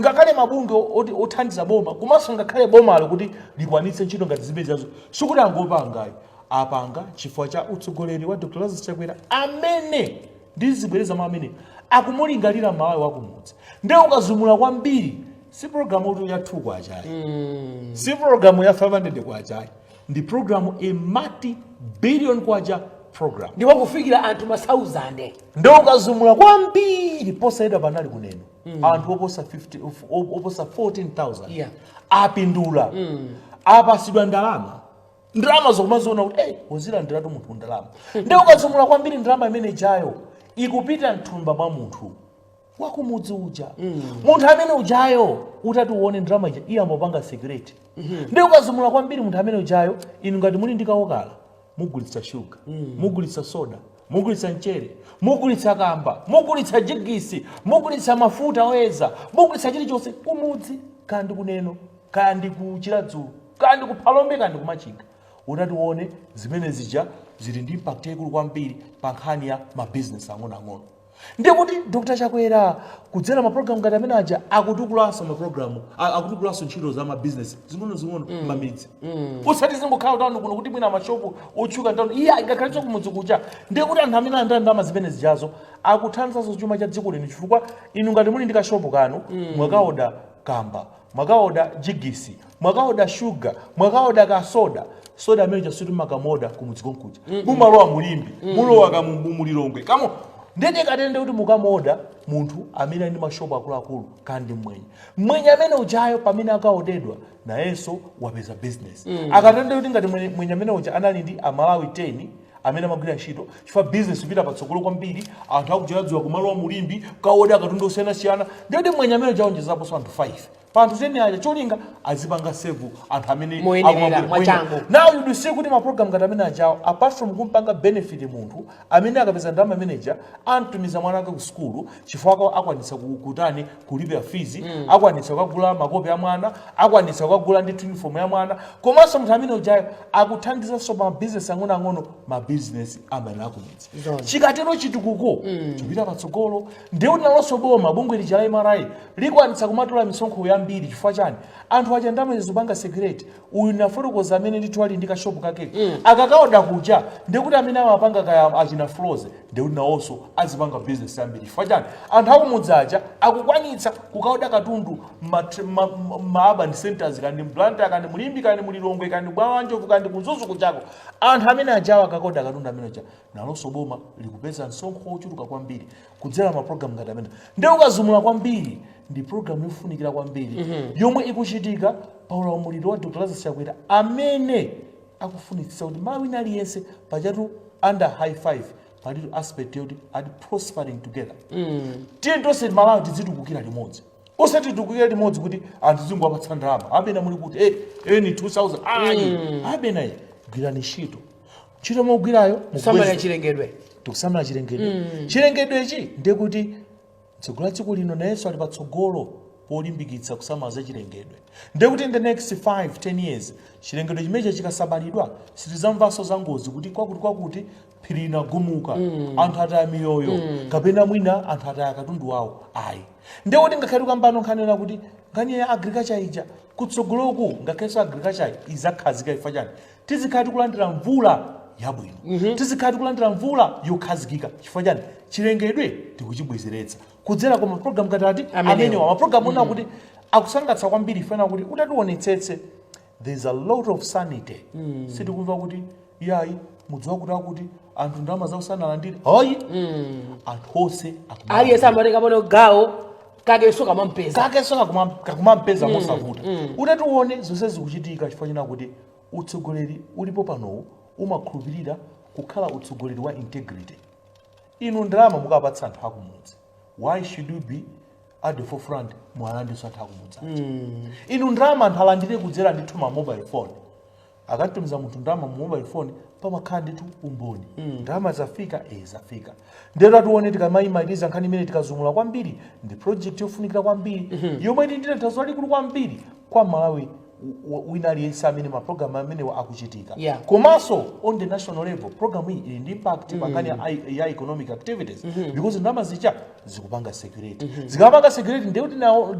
Ngakhale mabungwe oti othandiza boma komanso ngakhale bomalo kuti likwanitse ntchito ngati zimene zazo, sikuti angopangayi, apanga chifukwa cha utsogoleri wa Dr Lazarus Chakwera amene ndizibwereza mwa amene akumulingalira Malawi wakumudzi. Ndiye ukazumula kwambiri, si programu kuti ya 2 kwachayi, si programu ya 500 kwachayi, ndi programu a multi billion kwacha program. Ndipo kufikira anthu masauzande. Ndiye ukazumula kwambiri, posayedwa panali kuneno anthu oposa 50, oposa 14,000 apindula, apasidwa ndalama. Ndalama zokumaziona kuti hey, wazilandiratu munthu ndalama. Ndiye ukazumula kwambiri, ndalama imene ijayo ikupita mthumba mwa munthu wakumudzi uja. Munthu amene ujayo, utati uone ndalama ija, iye amapanga security. Ndiye ukazumula kwambiri, munthu amene ujayo, inu ngati muli ndi kawokala, mugulitsa shuga, mugulitsa soda, mugulitsa mchere, mugulitsa kamba, mugulitsa jigisi, mugulitsa mafuta oyeza, mugulitsa chilichonse kumudzi, kaya ndi kuneno, kaya ndi ku Chiradzulu, kaya ndi ku Phalombe, kaya ndi kumachinga. Utati uone zimene zija zili ndi impact yaikulu kwambiri pa nkhani ya mabizinesi ang'onoang'ono. Ndiye kuti Dr Chakwera kudzera mapulogalamu ngati amene aja akutukulanso mapulogalamu, akutukulanso ntchito za mabizinesi zing'onozing'ono m'mamidzi, usati zingokhala kutawuni kuno kuti mwina mashopu otchuka mtawuni, iye ingakhalenso kumudzi kuja. Ndiye kuti anthu amene alandira ndalama zimene zijazo akuthandizanso chuma cha dziko lino, chifukwa inu ngati muli ndi kashopu kanu, mwakaoda kamba, mwakaoda jigisi, mwakaoda shuga, mwakaoda kasoda, soda amene chasuti makamoda kumudzi konkuja, mumalowa mulimbi, mulowa ka mulilongwe kamo. Ndete katende kuti mukamuoda munthu amene ali ndi mashopu akuluakulu kandi mwenye, mwenye amene ujayo pamene akaodedwa nayenso wapeza business. Akatende kuti ngati mwenye amene uja anali ndi Amalawi 10 amene amagwira ntchito, chifukwa business ipita patsogolo kwambiri, anthu akuchiradziwa kumalowa mulimbi kaoda katundu osiyanasiyana, ndiyoti mwenye amene uja aonjezaponso anthu 5 pa anthu 10 aja, cholinga azipanga serve anthu amene Moyenerera, akumagwira- mwachangu. Now you see kuti ma program ngati amene ajawo, apart from kumpanga benefit munthu amene akapeza ndalama manager antumiza mwana wake ku sukulu, chifukwa akwanitsa kutani, kulipira fees, akwanitsa kukagula makopi a mwana, akwanitsa kukagula ndi uniform ya mwana, komanso munthu amene ujayo akuthandizanso ma business ang'onoang'ono, ma business amene akumidzi. Zona. Chikatero chitukuko chipita patsogolo. Ndiye nalonso boma, bungwe lija la MRA, likwanitsa kumatola misonkho yambiri. Chifukwa chani? Anthu aja ndalama zipanga security. Uyu nafotokoza amene ndithu ali ndi kashopu kake, akakaoda kuja, ndikuti amene amapanga kaya achina flows, ndikuti nawonso azipanga business yambiri. Chifukwa chani? Anthu akumudzi aja akukwanitsa kukaoda katundu ma urban centers, kandi mBlantyre, kandi muLimbe, kandi muLilongwe, kandi Bwawanjovu, kandi kuMzuzu kuchako. Anthu amene ajawa akakoda katundu amene aja, nalonso boma likupeza msonkho wochuluka kwambiri kudzera ma program ngati amene. Ndi ukazumula kwambiri, ndi program yofunikira kwambiri yomwe ikuchitika pa ulamuliro wa Dr Lazarus Chakwera, amene akufunitsitsa kuti Malawi wina aliyense pachatu under High Five palitu aspect yoti ati prospering together. Tiye tonse Malawi tizitukukira limodzi, osati titukukira limodzi kuti anthu zingowapatsa ndalama, abena muli kuti eni 2000, ayi, abena iyi gwirani ntchito, ntchito mugwirayo kusamalira chilengedwe. Tikusamala chilengedwe. Chilengedwe ichi ndekuti tsogolo la dziko lino nayenso ali patsogolo polimbikitsa kusamala za chilengedwe. Ndekuti in the next 5 10 years chilengedwe chimenechi chikasamalidwa, sitizamvanso za ngozi kuti kwakuti kwakuti phiri linagumuka, anthu ataya miyoyo, kapena mwina anthu ataya katundu wawo, ayi. Ndekuti ngakhale tikambano nkhani kuti nkhani ya agriculture ija kutsogoloku, ngakhalenso agriculture izakhazika. Ifa chani? Tizikhala tikulandira mvula yabwino, tizikhala tikulandira mvula yokhazikika. Chifukwa chani? Chilengedwe tikuchibwezeretsa kudzera kwa mapulogalamu ngati ati Amenewa. amenewa. Mapulogalamu ona kuti akusangalatsa kwambiri, fena kuti utationetsetse there's a lot of sanity. Sitikumva kuti yayi, mudziwa kuti akuti anthu ndalama zawo sanalandire, hayi, anthu onse aliyense amatenga pano gawo kakenso kamampeza. Kakenso kakumampeza mosavuta. Utatione zonse zikuchitika chifukwa china kuti utsogoleri ulipo panowu umakhulupirira kukhala utsogoleri wa integrity. Inu ndalama mukapatsa anthu akumudzi, why should you be at the forefront mwalandiso anthu akumudzi aja? Inu ndalama anthu alandire kudzera ndithu ma mobile phone. Akatumiza munthu ndalama mu mobile phone, pamakhala ndithu umboni, ndalama zafika, zafika. Ndero atione tikamayimaliza nkhani imene tikazumula kwambiri, ndi project yofunikira kwambiri yomwe ili ndi tanthauzo lalikulu kwambiri kwa Malawi wina aliyense amene mapulogalamu amenewa akuchitika. Komanso on the national level, program iyi ili ndi impact pa nkhani ya economic activities, because ndalama zija zikupanga security. Zikamapanga security, ndekuti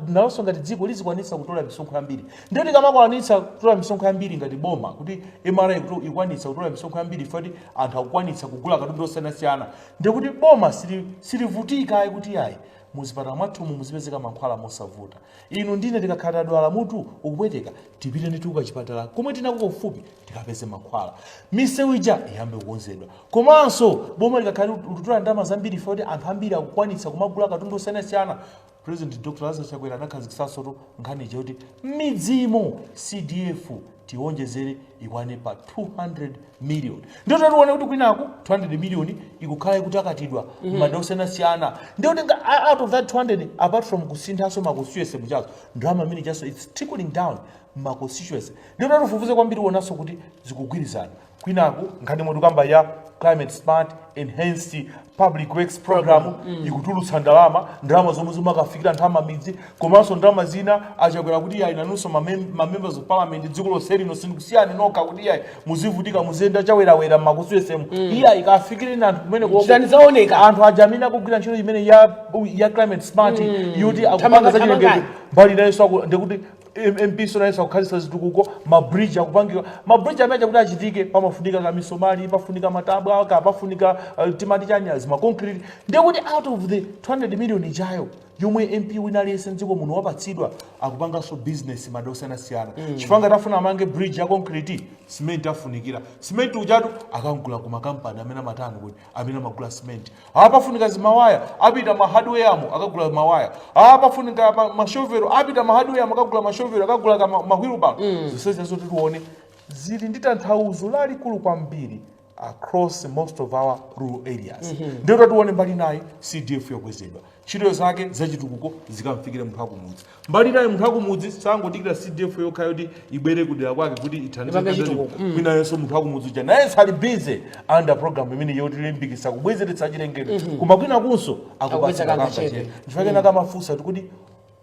nawonso ngati dziko lizikwanitsa kutola misonkho yambiri. Ndekuti kamakwanitsa kutola misonkho yambiri ngati boma, kuti MRA ikwanitsa kutola misonkho yambiri fati anthu akukwanitsa kugula katundu osiyanasiyana, ndekuti boma silivutika ayi kuti ayi, muzipatala mwathumu muzipezeka mankhwala mosavuta. Inu ndine tikakhala tadwala, mutu ukupweteka, tipite ndithu kachipatala komwe tinako kufupi tikapeze mankhwala. Misewu ija iyambe kukonzedwa. Komanso boma likakhala likutola ndalama zambiri ife kuti anthu ambiri akukwanitsa kumagula katundu osiyanasiyana, President Dr Lazarus Chakwera anakhazikitsanso nkhani ija kuti m'midzimo CDF tiwonjezere ikwane pa 200 million. Ndiyo tatione kuti kwinaku 200 million ikukhala ikutakatidwa m'madera osiyanasiyana. Ndiyo kuti out of that 200, apart from kusinthanso ma constituency muchazo, ndalama imene chaso it's trickling down ma constituency. Ndiyo tatifufuze kwambiri, uonanso kuti zikugwirizana. Kwinaku nkhani mwe tikamba ya climate smart enhanced public works program ikutulutsa ndalama, ndalama zomwe zimakafikira anthu amamidzi. Komanso ndalama zina achakwera kuti yayi, nanunso ma members of parliament dziko lonse lino sindikusiyani nokha kuti yayi, muzivutika, muziyenda chawerawera mma constituency. Iyayi, kafikireni anthu kumene koko. Chitani zaoneka. Anthu aja amene akugwira ntchito imene ya climate smart yoti akupanga Thamanga, zachilengedwe thamangani. mbali inayonso ndikuti MP sonayenso akukhazikitsa zitukuko, mabridge akupangidwa. Mabridge amene aja kuti achitike pamafunika kamisomali, pafunika matabwa ka, pafunika timati chani, zimaconcrete. Ndiye kuti out of the 200 million ijayo yomwe MP wina aliyense mdziko muno wapatsidwa, akupanganso business madera osiyanasiyana, chifukwa ngati afuna amange bridge ya concrete, cement afunikira. Cement ujatu akangula ku makampani amene amatani kuti amene amagula cement. Apafunika zimawaya, apita ma hardware amo akagula mawaya. Apafunika mashovelo, apita ma hardware amo akagula mashovelo, akagula ka ma wheelbarrow. Zonse zizo tione zili ndi tanthauzo lalikulu kwambiri across most of our rural areas. Ndiyo tatione mbali nayi CDF yokwezedwa, ntchito zake zachitukuko zikamfikire munthu akumudzi. Mbali nayi munthu akumudzi sangodikira CDF yokha yoti ibwere kudera kwake kuti ithandize. Ipange chitukuko. Kwinayonso munthu akumudzi uja nayenso ali busy under program imene yoti limbikitsa kubwezeretsa chilengedwe, koma kwina kunso akupatsa akupatsa kangachepe. kangachepe. Chifukwa kenaka amafunsa kuti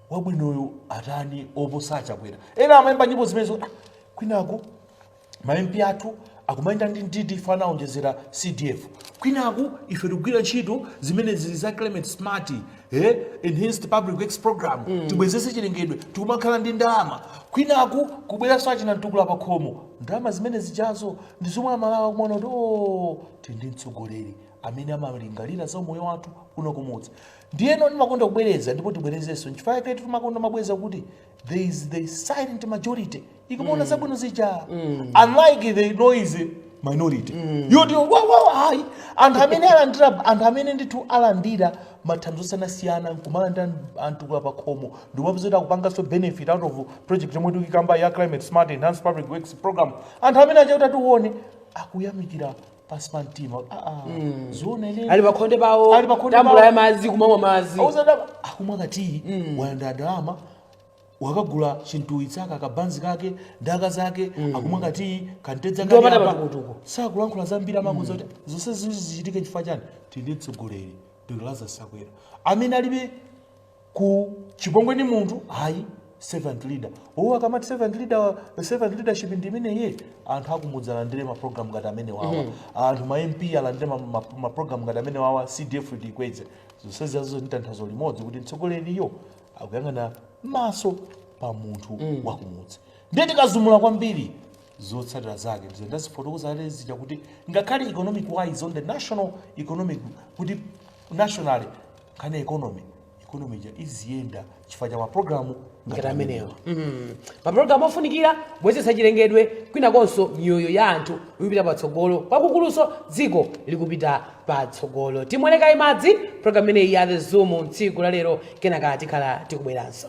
wabwinoyo atani oposa aChakwera? Ena amayimba nyimbo zimene zoti, "Ah, kwinaku ma MP athu akumayenda ndi ndidi fana aonjezera CDF, kwinaku ife tikugwira ntchito zimene zili za climate smart, enhanced public works program, tibwezese chilengedwe, tikumakhala ndi ndalama, kwinaku kubweranso achina mtukula pa khomo." Ndalama zimene zijazo ndi zomwe Amalawi akumaona kuti, oh, tili ndi mtsogoleri amene amalingalira za umoyo wathu kuno kumudzi. Ndiyeno ndimakonda kubwereza ndipo tibwerezenso, nchifukwa chake timakonda mabweza kuti there is the silent majority ikumaona zabwino zija, unlike the noisy minority yoti wawawa. Hayi, anthu amene alandira, anthu amene ndithu alandira mathandizo osiyanasiyana, nkumalandira antukula pa khomo, ndikumapeza kuti akupanganso benefit out of project yomwe tikikamba ya climate smart enhanced public works program, anthu amene aja kuti atione akuyamikira pansi pa mtima. Ah, ah, zoona ine Ali pakhonde pawo. Ali pakhonde tambula pawo. ya madzi, kumamwa madzi. Auza akumwa katiyi, walandira ndalama, wakagula chintuwitsaka, kabanzi kake, ndaka zake, akumwa katiyi kantedza. Ndi wopanda kali apa. patukutuku. Sakulankhula zambiri, amakuza kuti zonse zizi zichitike chifukwa chani? Tili ndi mtsogoleri Dr Lazarus Chakwera amene alibe ku chipongwe ndi munthu hayi, servant leader. Owo akamati servant leader, servant leadership ndi imeneye. Anthu akumudzi alandire maprogram ngati amene wawa, anthu ma MP alandire ma ngati amene wawa, CDF tikweze. Zonse zazo ndi tanthauzo limodzi kuti mtsogoleriyo akuyang'ana maso pa munthu wakumudzi. Ndiye tikazumula kwambiri, zotsatira zake ndizo ndazifotokoza zija kuti ngakhale economic wise, on the national economic, kuti nationally nkhani ya economy ija iziyenda chifukwa cha mapulogalamu ngati amenewa, mapulogalamu ofunikira kubwezeretsa chilengedwe, kwinakonso miyoyo ya anthu ikupita patsogolo, kwakukuluso dziko likupita patsogolo. Timwelekayi madzi program imeneyi ya The Zoom tsiku la lero, kenaka tikhala tikubweranso.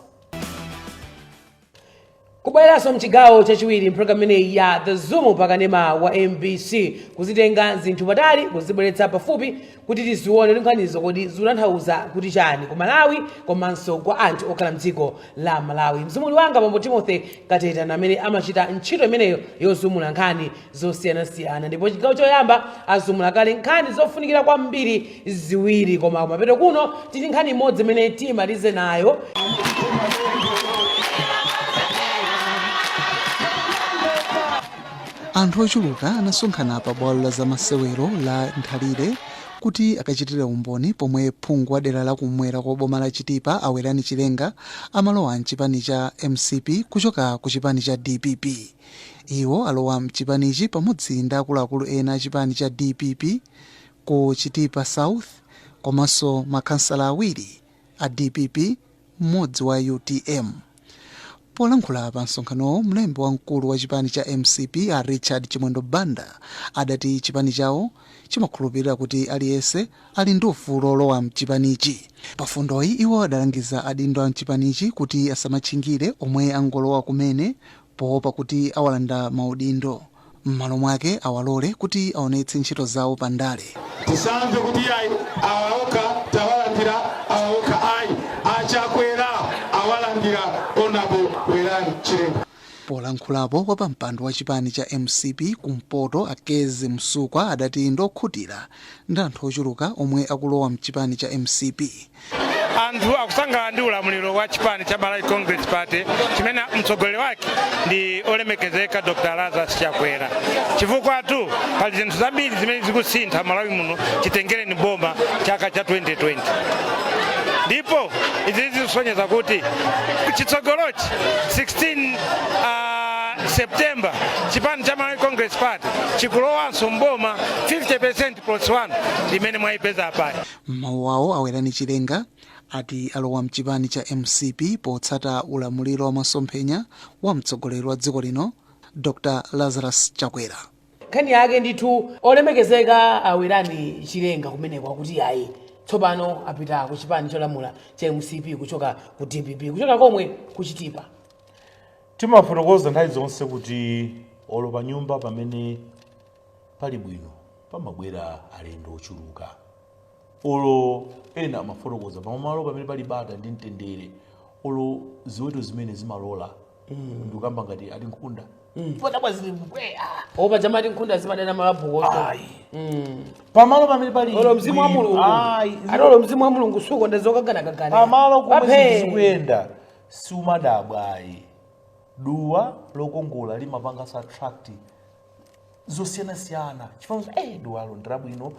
Kubweranso mchigawo chachiwiri mpulogalamu imeneyi ya The Zoom pakanema wa MBC, kuzitenga zinthu patali kuzibweretsa pafupi kuti tizione nkhanizo kodi zikutanthauza kuti chani ku Malawi komanso kwa anthu okhala mdziko la Malawi. Mzumuli wanga bambo Timothy Kateta amene amachita ntchito imeneyo yozumula nkhani zosiyanasiyana, ndipo chigawo choyamba azumula kale nkhani zofunikira kwambiri ziwiri, koma kumapeto kuno tili nkhani imodzi imene timalize nayo. Anthu ochuluka anasonkhana pa bwalo la zamasewero la Nthalire kuti akachitire umboni pomwe phungu wa dera la kumwera kwa boma la Chitipa a Werani Chilenga amalowa mchipani cha MCP kuchoka ku chipani cha DPP. Iwo alowa mchipanichi pamodzi ndi akuluakulu ena a chipani cha DPP ku Chitipa South komanso makhansala awiri a DPP, mmodzi wa UTM. Polankhula pa msonkhanowo, mlembi wamkulu wa chipani cha MCP a Richard Chimwendo Banda adati chipani chawo chimakhulupirira kuti aliyense ali ndi ufulu olowa mchipanichi. Pafundoyi iwo adalangiza adindo a mchipanichi kuti asamatchingire omwe angolowa kumene poopa kuti awalanda maudindo. M'malo mwake awalole kuti aonetse ntchito zawo pa ndale. Tisamve kuti ayi, awa okha tawalandira, awa okha ayi. AChakwera awalandira Honourable Werani Chilenga. Polankhulapo, wapampando wa chipani cha MCP kumpoto a Kezzie Msukwa adati ndiokhutira ndi anthu ochuluka omwe akulowa mchipani cha MCP. Anthu akusangalala ndi ulamuliro wa chipani cha Malawi Congress Party chimene mtsogoleri wake ndi olemekezeka Dr Lazarus Chakwera, chifukwa tu pali zinthu zambiri zimene zikusintha Malawi muno chitengereni boma chaka cha 2020. Ndipo izi zikusonyeza kuti chitsogolochi 16 September chipani cha Malawi Congress Party chikulowanso mboma 50% plus 1 imene mwayipeza apayi. M'mawu awo, a Werani Chilenga ati alowa mchipani cha MCP potsata ulamuliro wa masomphenya wa mtsogoleri wa dziko lino, Dr Lazarus Chakwera. Nkhani yake ndithu, olemekezeka a Werani Chilenga kumeneko akuti ayi, tsopano apita ku chipani cholamula cha MCP kuchoka ku DPP, kuchoka komwe kuchitipa. Timafotokoza nthawi zonse kuti olo pa nyumba pamene pali bwino pamabwera alendo ochuluka. Olo ena amafotokoza pamalo pamene pali bata ndi mtendere, olo ziweto zimene zimalola ndikukamba ngati ati nkhunda padabwa zili mbweya. Opa chamati nkhunda zimadana malabuko. Ayi, pamalo pamene pali Olo mzimu wa bwino, Mulungu. Ayi. Ati olo mzimu wa Mulungu sukonda zokaganakagana. Pamalo komwe Paphe. zinthu zikuyenda siumadabwa ayi. Duwa lokongola limapanganso attract zosiyanasiyana chifukwa duwalo ndilabwino,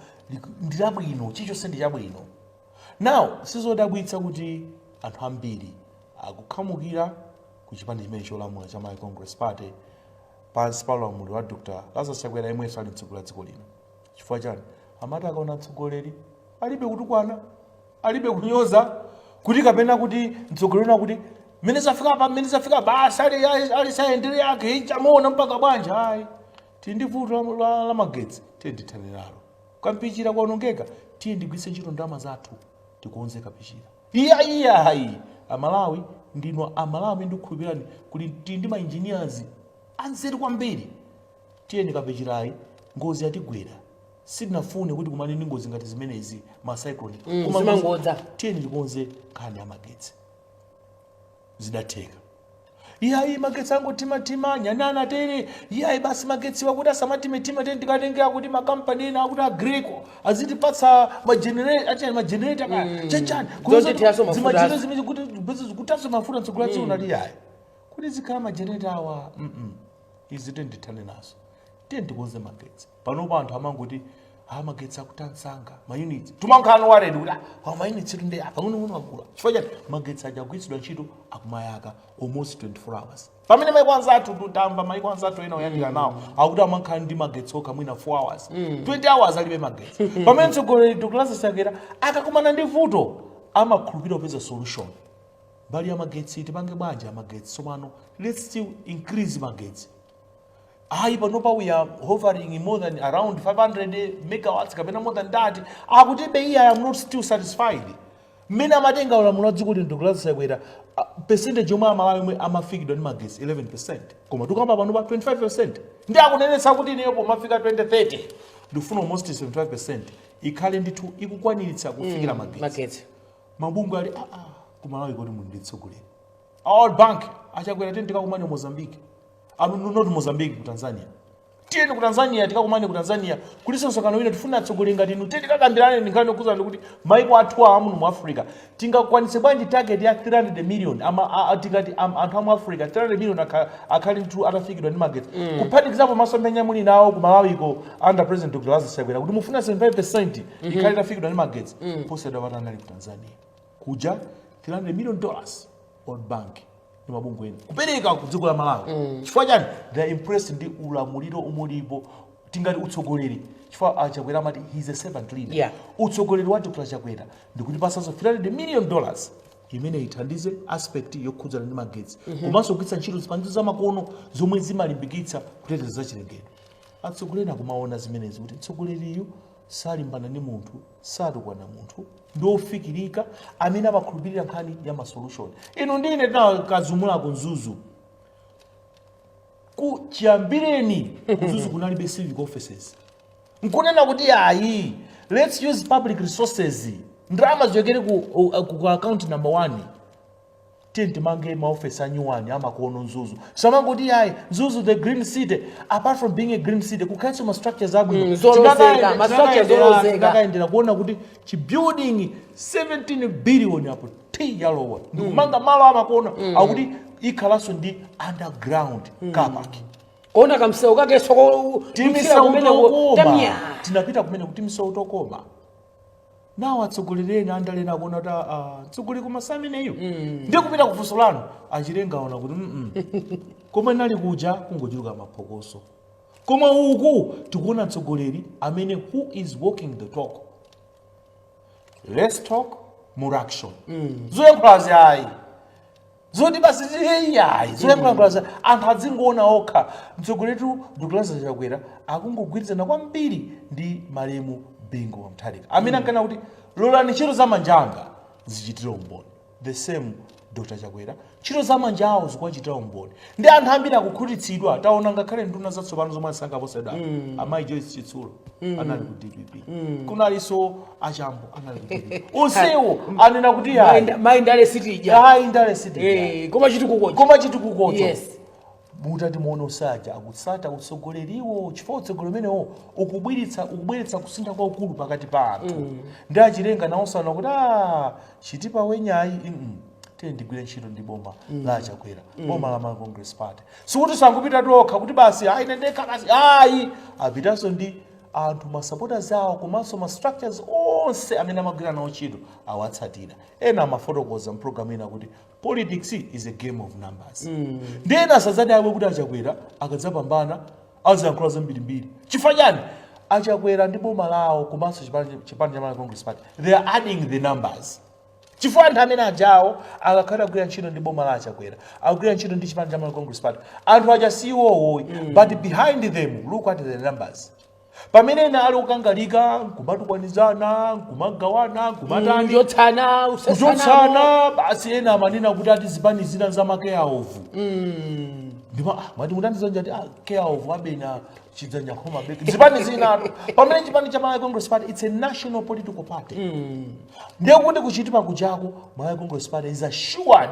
ndilabwino, chilichonse ndi chabwino. Now sizodabwitsa kuti anthu ambiri akukhamukira ku chipani chimene cholamula cha Malawi Congress Party pansi pa ulamuliro wa Dr Lazarus Chakwera, yemwenso ali mtsogoleri wa dziko lino. Chifukwa chani? Amati akaona mtsogoleri alibe kutukwana, alibe kunyoza, kuti kapena kuti mtsogoleri una kuti mmene zafika pa mmene zafika basi ali sayendere yake ichamuona mpaka bwanji. Ayi, tili ndi vuto la magetsi, tiye ndithane nalo. Kampichira kwaonongeka, tiye ndigwiritse ntchito ndalama zathu tikonze kapichira. Iya, iya, ayi, Amalawi ndino Amalawi, ndikukhulupirani kuti tili ndi ma engineers anzeru kwambiri. Tiyeni, kapichirayi ngozi yatigwera, sitinafune kuti kumane ndi ngozi ngati zimenezi, ma cyclone. Koma Zimangodza. Tiyeni tikonze nkhani ya magetsi. Zidatheka. Iyayi, magetsi angotimatima nyanana tere. Iyayi, basi, magetsi wakuti asamatimetima, tiyeni tikatengera kuti makampani ena akuti Aggreko azitipatsa magenerator kaya chachani. Zochitiraso mafuta. Zimachita zimene kuti zikutaso mafuta. Mtsogolo dziko nati yayi, kuti zikhala magenerator awa, izi tiyeni tithane nazo, tiyeni tikonze magetsi. Panopo anthu amangoti, "Ah, magetsi akutansanga maunits." Tumankhano waredi kuti, "Ah, maunits tunde pang'onong'ono akula." Chifukwa chani? Magetsi aja agwiritsidwa ntchito, akumayaka almost 24 hours, pamene maiko anzathu, tutamva maiko anzathu ena oyandikana nawo akuti amakhala ndi magetsi okha mwina 4 hours, 20 hours alibe magetsi. Pamene mtsogoleri Dr Lazarus Chakwera akakumana ndi vuto amakhulupirira kupeza solution. Mbali ya magetsi tipange bwanji amagetsi tsopano? Let's still increase magetsi. Ayi, panopa we are hovering more than around 500 megawatts kapena more than that. Akuti be iye, "I am not still satisfied." Mmene amatenga ulamuliro wa dziko lino Dr Lazarus Chakwera, percentage yomwe Amalawi omwe amafikidwa ndi magetsi 11, koma tikamba panopa 25. Ndi akunenetsa kuti ineyo pomafika 2030 ndikufuna almost 75 ikhale ndithu ikukwaniritsa kufikira magetsi. Magetsi. Mabungwe ali kumalawi koti muli ndi mtsogoleri. World Bank, "Achakwera, tiyeni tikakumane Mozambique." Not Mozambique, ku Tanzania. "Tiyeni ku Tanzania, tikakumane ku Tanzania, kuliso msonkhano wina, tifuna atsogoleri ngati inu, tiyeni tikakambirane nkhani yokhuzana ndi kuti maiko athu awa muno mu Africa tingakwanitse bwanji target ya 300 million tikati anthu amu Africa 300 million akhale ndithu atafikidwa ndi magetsi, kuphatikizapo masomphenya muli nawo ku Malawiko under President Dr Lazarus Chakwera kuti mufuna 75% ikhale itafikidwa ndi magetsi." Posachedwa patanali ku Tanzania kuja, $300 million World Bank ndi mabungwe ena kupereka ku dziko la Malawi. Chifukwa chani? They are impressed ndi ulamuliro umulipo, tingati utsogoleri, chifukwa Achakwera amati he is a servant leader. Utsogoleri wa Dr Chakwera ndikuti pasanso $300 million imene ithandize aspect yokhudzana ndi magetsi, komanso kugwiritsa ntchito zipangizo zamakono zomwe zimalimbikitsa kuteteza zachilengedwe. Atsogoleri akumaona zimenezi kuti mtsogoleriyu salimbana ndi munthu, satukwana munthu, ndi ofikirika, amene amakhulupirira nkhani ya masolution. Inu ndine tinakazumulako Mzuzu. Ku chiyambireni Mzuzu kunalibe civic offices. Nkunena kuti ayi, let's use public resources, ndalama zichokere ku account number one, tiye timange maofesi anyuwani amakono Mzuzu. Samangoti ayi, Mzuzu the green city, apart from being a green city, kukhalenso ma structures abwino. Zolozeka, ma structures zolozeka. Tinakayendera kuona kuti chibuilding 17 billion apo t yalowa ndikumanga malo amakono, akuti ikhalanso ndi underground car park. Kuona kamsewu kakenso Timisewu tokoma. Tinapita kumene kuti misewu tokoma. Nawo atsogoleri ena andale ena akuona kuti ah, mtsogoleri koma sameneyo. Ndiye kupita kufunso lanu, Achilenga aona kuti Koma nali kuja kungochuluka maphokoso, koma uku tikuona mtsogoleri amene who is walking the talk. Less talk, more action. Zoyankhulazi ayi, zoti basi ayi, zoyankhulazi anthu adzingoona okha. Mtsogoleri Dr Lazarus Chakwera akungogwirizana kwambiri ndi malemu Bingu wa Mutharika amene ankana kuti lolani ntchito za manja anga zichitire umboni. The same Dr Chakwera, ntchito za manja awo zikuwachitira umboni ndi anthu ambiri akukhutitsidwa. Taona ngakhale nduna zatsopano zomwe asankha posachedwa, amayi Joyce Chitsulo anali ku DPP, kunalinso Achambo anali ku DPP, onsewo anena kuti ayi. Mayi ndale sitidya. Ayi, ndale sitidya. Koma chitukukocho. Koma chitukukocho. Mutati muone usaja akutsata utsogoleriwo chifukwa utsogoleri umenewo ukubweretsa kusintha kwaukulu pakati pa anthu. Ndi Achilenga nawonso ana kuti ah, Chitipa wenyayi, tiye ndigwire ntchito ndi boma la Chakwera, boma la Malawi Congress Party. Sikuti sangupita tokha kuti basi ayi ndekha basi ayi, apitanso ndi anthu, ma supporters awo komanso ma structures onse amene amagwira nawo ntchito awatsatira. Ena amafotokoza mpulogalamu ina kuti politics is a game of numbers. Ndi ena asadzadabwe kuti Achakwera akadzapambana aziyankhula zambirimbiri. Chifukwa chani? Achakwera ndi boma lawo komanso chipani cha Malawi Congress Party, they are adding the numbers, chifukwa anthu amene ajawo akakhala agwira ntchito ndi boma la Achakwera, akugwira ntchito ndi chipani cha Malawi Congress Party, anthu aja siwowoyi, but behind them, look at the numbers. Pamene ena ali kukangalika nkumatukwanizana, nkumagawana, nkumatani, Kuchotsana. Kuchotsana basi. Ena amanena kuti ati zipani zina za ma care of. Ndipo mwati mutandizanja ati care of abena chidzanja khoma beke zipani zinatu, pamene chipani cha Malawi Congress Party, it's a national political party. Ndiye kuti kuchitipa kujako Malawi Congress Party is assured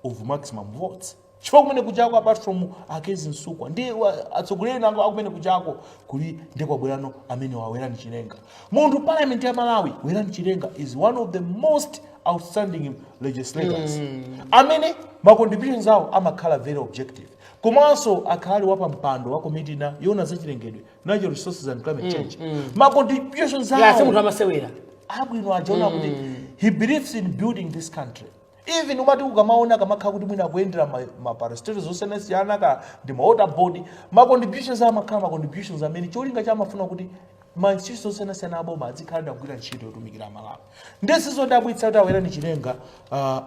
of maximum votes, chifukwa kumene kujako, apart from Akezi Msukwa ndi atsogoleri nango akumene kujako kuli ndi kwabwerano amene wa Werani Chilenga. Munthu parliament ya Malawi, Werani Chilenga is one of the most outstanding legislators amene ma contributions awo amakhala very objective, komanso akhali wapampando wa komiti na yona zachilengedwe, natural resources and climate change. Ma contributions Ya, si munthu awo amasewera. Abwino ajaona kuti he believes in building this country. Even umati ukamaona kamakhala kuti mwina akuyendera ma parastatals osiyanasiyana ka ndi ma water board, ma contributions amakhala ma contributions amene cholinga cha amafuna kuti ma institutions osiyanasiyana aboma azikhala akugwira ntchito yotumikira Amalawi. Ndesizodabwitsa kuti Awerani Chilenga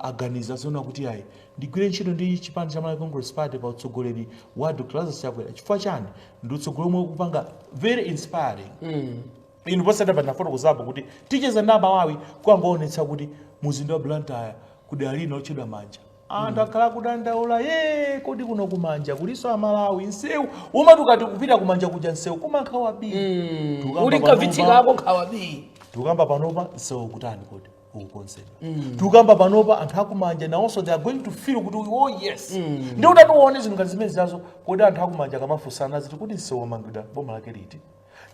aganiza zona kuti ayi, ndigwire ntchito ndi chipani cha Malawi Congress Party pa utsogoleri wa Dr Lazarus Chakwera. Chifukwa chani? Ndi utsogoleri omwe ukupanga very inspiring. Inu posachedwa panafotokozapo kuti ticheza ndi Amalawi kukangoonetsa kuti muzinda wa Blantyre kudera lina lotchedwa Manja anthu akhala kudandaula ye, kodi kuno kumanja kuliso Amalawi? Nsewu umati ukati kupita kumanja kuja nsewu kumankhawa bi. Uli nkavitsikako nkhawa bi. Tikukamba panopa nsewu kutani kodi ukukonzedwa. Tikukamba panopa anthu akumanja nawonso they are going to feel kuti oh yes. Ndi utati uone zinthu ngati zimene zazo, kodi anthu akumanja kamafunsana ziti kuti nsewu wamangidwa boma lake liti?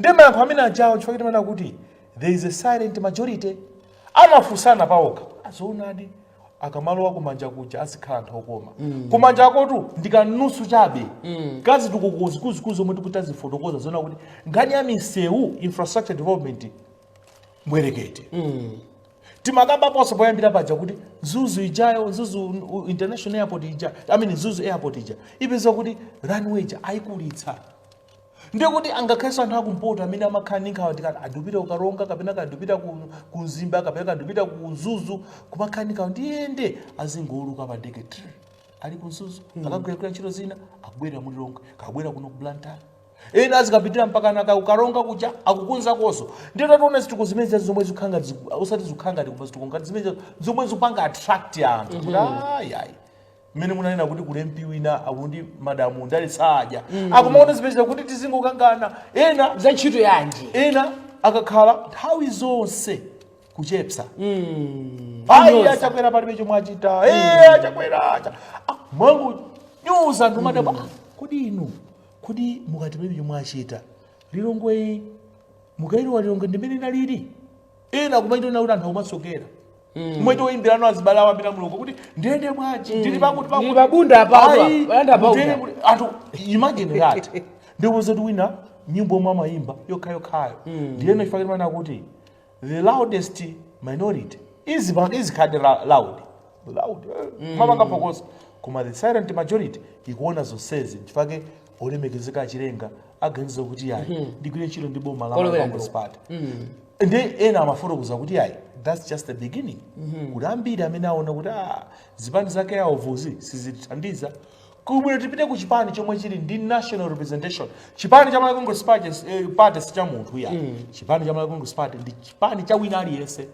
Ndi mayankho amene ajawo, chifukwa timanena kuti there is a silent majority, amafunsana paokha azoonadi. Akamalowa kumanja kuja azikhala anthu okoma. Kumanja akotu ndikanusu chabe kazi tukukuzikuluzikulu zomwe tikuti azifotokoza zona kuti nkhani ya misewu, infrastructure development, mbwerekete. Timakamba ponso poyambira paja kuti Mzuzu ijayo, Mzuzu International Airport ija, I mean Mzuzu Airport ija, ipeza kuti runway ija ayikulitsa. Ndiye kuti angakhalenso anthu akumpoto amene amakhala ndi nkhawa tikati andipita kukaronga kapena kandipita ku Mzimba kapena kandipita ku Mzuzu, kumakhala ndi nkhawa ndiyende, azingowuluka pa ndege trr, ali ku Mzuzu, akagwiragwira ntchito zina, akubwerera mulilongwe, kakubwera kuno ku Blantyre. Ena azikapitira mpaka naka kukaronga kuja akukunzakonso. Ndiye tationa zituko zimene zazi zomwe zikukhala ngati osati zikukhala ngati koma zituko ngati zimene zomwe zikupanga attract anthu kuti ayi ayi, mmene munanena kuti kuli MP wina akuti madamu ndale sadya, akumaona zimene kuti tizingokangana ena za ntchito yanji. Ena akakhala nthawi zonse kuchepsa, ayi. Kunyoza. Achakwera palibe chomwe achita. Eh, Achakwera acha. Ah, mwangu nyuza anthu madabwa. Ah, kodi inu, kodi mukati palibe chomwe achita, Lilongwe mukayilowa Lilongwe ndimene inalili, ena kumaitona kuti anthu akumasokera mwaito oyimbirano azibale awo ambira mulongo kuti ndiyende bwanji, ndili pakuti pakuti. Ndili pabunda apa, Ayi, palanda pauta. ndiyende anthu imagine that. Ndikuwuza kuti wina nyimbo omwe amayimba yokhayokhayo ndiyeno chifukwa chimene akuti The loudest minority izikhale loud loud, mapanga phokoso, koma the silent majority ikuona zonsezi. Nchifake olemekezeka achilenga aganiza kuti yayi, ndigwire ntchito ndi boma la Olowera Congress Party. Ndi ena amafotokoza kuti yayi, that's just the beginning, kuti ambiri amene aona kuti zipani zake yaovuzi sizitithandiza kubwino, tipite ku chipani chomwe chili ndi national representation. Chipani cha Malawi Congress Party, party si cha munthu ya. Chipani cha Malawi Congress Party ndi chipani cha wina aliyense.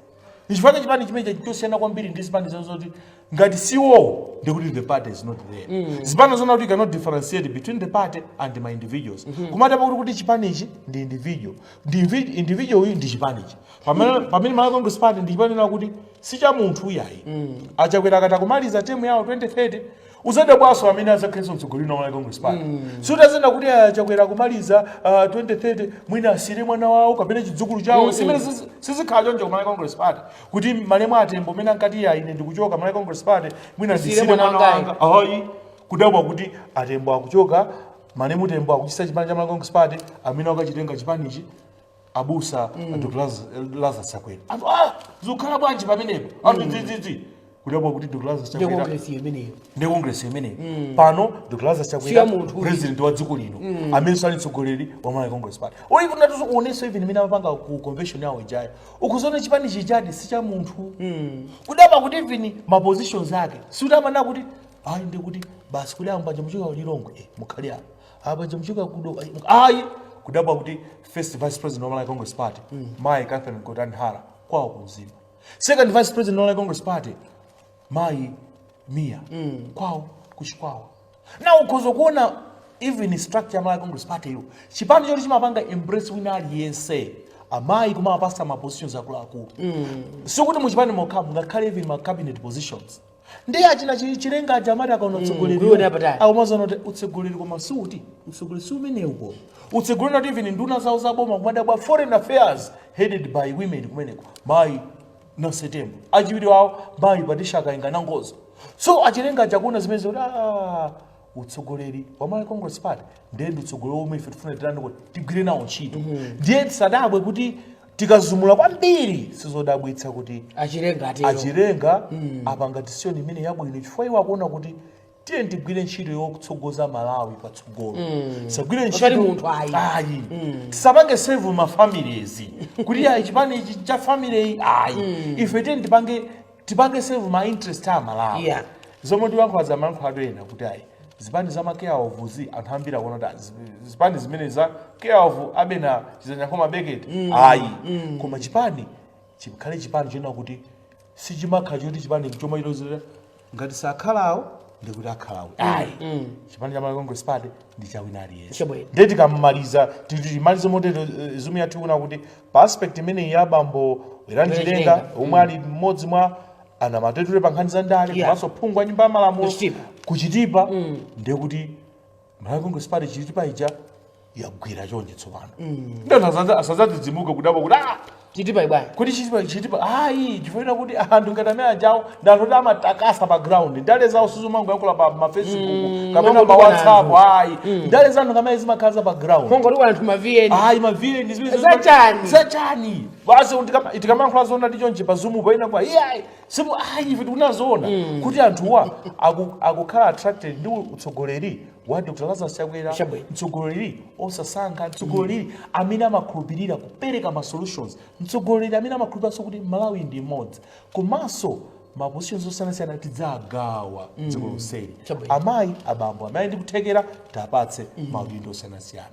Ndi chipani chimene chosiyana kwambiri ndi zipani zoti ngati siwo, ndikuti the party is not there. Zipani zona kuti you cannot differentiate between the party and my individuals. Kumati kuti chipani ichi ndi individual, ndi individual uyu ndi chipanichi, pamene Malawi Congress Party ndi chipani na kuti si cha munthu yayi. Achakwera akati akumaliza term yawo 2030, uzadabwaso amene azakhalenso mtsogoleri wa Malawi Congress Party. Sutazena kuti achakwera kumaliza 2030, mwina asire mwana wawo kapena chidzukulu chawo. Simene sizikhala choncho ku Malawi Congress Party, kuti malemu atembo amene ankati ya ine ndikuchoka Malawi Congress Party, mwina Ndisire ndisire mwana mwana wangayi. wanga. Ayi, kudabwa kuti atembo akuchoka, malemu tembo akuchisa chipani cha Malawi Congress Party, amene akachitenga chipanichi abusa Dr. Lazarus Chakwera. Anthu zikukhala bwanji pamenepo? Anthu dzidzi kudabwa kuti Dr. Lazarus Ndi Chakwera Congress imeneyo. Ndi Congress imeneyo. Pano Dr. Lazarus Chakwera, Siya munthu uyu. president wa dziko lino, amene sali mtsogoleri wa Malawi Congress Party. Uli kunatuzo uonenso even imene amapanga ku convention yawo ijayo, ukuzoona chipani chichadi si cha munthu. Kudabwa kuti even ma positions ake sikuti amanena kuti ayi, ndi kuti basi kuli ambanja muchoka Lilongwe, mukhale apa, abanja muchoka kudo, ayi. Kudabwa kuti first vice president wa Malawi Congress Party, mayi Catherine Gotani Hara, kwawo kumzimba. Second vice president wa Malawi Congress Party, mayi Mia, kwawo kuchikwawa. Na ukhoza kuona even structure ya Malawi Congress Party iyo, chipani choti chimapanga embrace wina aliyense, amayi kumapasa ma positions akuluakulu. Sikuti muchipani mokha, ngakhale even ma cabinet positions. Ndi achina chilenga aja amati akaona utsogoleri Kuiona patali. Aumazana kuti utsogoleri, koma siuti utsogoleri si umenewu, koma utsogoleri not even nduna zawo zaboma. Kumadabwa foreign affairs headed by women kumeneko, mayi Nancy Tembo, achiwiri wawo mayi Patricia Kainga Nangozo. So achilenga aja kuona zimene kuti utsogoleri wa Malawi Congress Party ndiye ndi utsogoleri omwe ife tifuna tirani kuti tigwire nawo ntchito. Ndiye tisadabwe kuti tikazumula kwambiri, sizodabwitsa kuti achilenga atero. Achilenga apanga decision imene yabwino, chifukwa iwo akuona kuti tiye tigwire ntchito yotsogoza Malawi patsogolo, tisagwire Osati ntchito munthu ayi. Ayi, tisapange serve ma families kuti ayi, chipani ichi cha family iyi, ayi. Ife tiye tipange serve ma interest a Malawi. Zomwe tiyankhula za mayankhula ena kuti ayi, zipani za ma care of zi, anthu ambiri akuona kuti zipani zimene za care of abena chizanyakhoma bekete, ayi. Koma chipani chikhale chipani chena kuti sichimakhala choti chipani chomwe chilozera ngati sakhalawo ndikuti akhalawo, ayi. Chipani cha Malawi Congress Party ndi cha wina aliyense. Chabwino. Ndiye tikamaliza, timalize motero zoom yathu kuna kuti pa aspect imeneyi ya bambo Werani Werani Chilenga, Chilenga. omwe ali mmodzi mwa anamatetule pa nkhani za ndale komanso phungu wa nyumba ya malamulo Kuchitipa. Kuchitipa, ndiye kuti Malawi Congress Party Chitipa ija yagwira chonje tsopano. Ndi anthu asazadzidzimuke kudabwa kuti Chitipa ibwana. Kuti Chitipa, Chitipa, ayi, chifukwa kuti anthu ngati amene ajawo ndi anthu kuti amatakasa pa ground. Ndale zawo sizomangoyankhula pa ma Facebook kapena pa Mongo WhatsApp, anthu. ayi. Ndale za anthu ngamene zimakhala pa ground. Kongoti anthu ma VN. Ayi, ma VN zimene Zachani? Zachani basi. Tikamayankhula zona ndi chonchi pa Zoom paina kwa iyayi, simu ayi. Ife tikunazoona kuti anthuwa akukhala attracted ndi utsogoleri wa Dr. Lazarus Chakwera. Chabwino. Mtsogoleri osasankha, mtsogoleri amene amakhulupirira kupereka ma solutions, mtsogoleri amene amakhulupiriranso kuti Malawi ndi mmodzi, komanso ma positions osiyanasiyana tidzagawa dziko lonseli. Chabwino. Amayi, abambo amene ndikuthekera tapatse maudindo osiyanasiyana.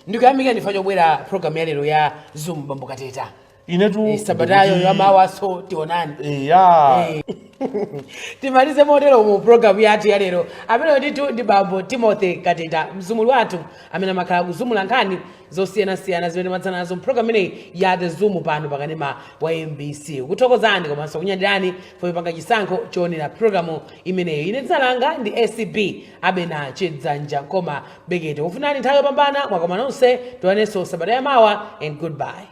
Ndikuyamika ndifa chobwera program ya lero ya Zoom, bambo Kateta. Inetu Sabatayo yamawaso tionani. Ya. Timalize motero mu programu yathu ya lero. Amene ndithu ndi bambo Timothy Kateta, mzumuli wathu amene amakhala kuzumula nkhani zosiyanasiyana zimene timadza nazo mpulogalamu imeneyi ya The Zoom pano pakanema wa MBC. Kuthokozani komanso kunyadirani popanga chisankho choonera pulogalamu imeneyi. Ine dzina langa ndi ACB Abena Chidzanja Nkoma Bekete. Kufunani nthawi yopambana, mwakoma nonse. Tionanso sabata yamawa and goodbye.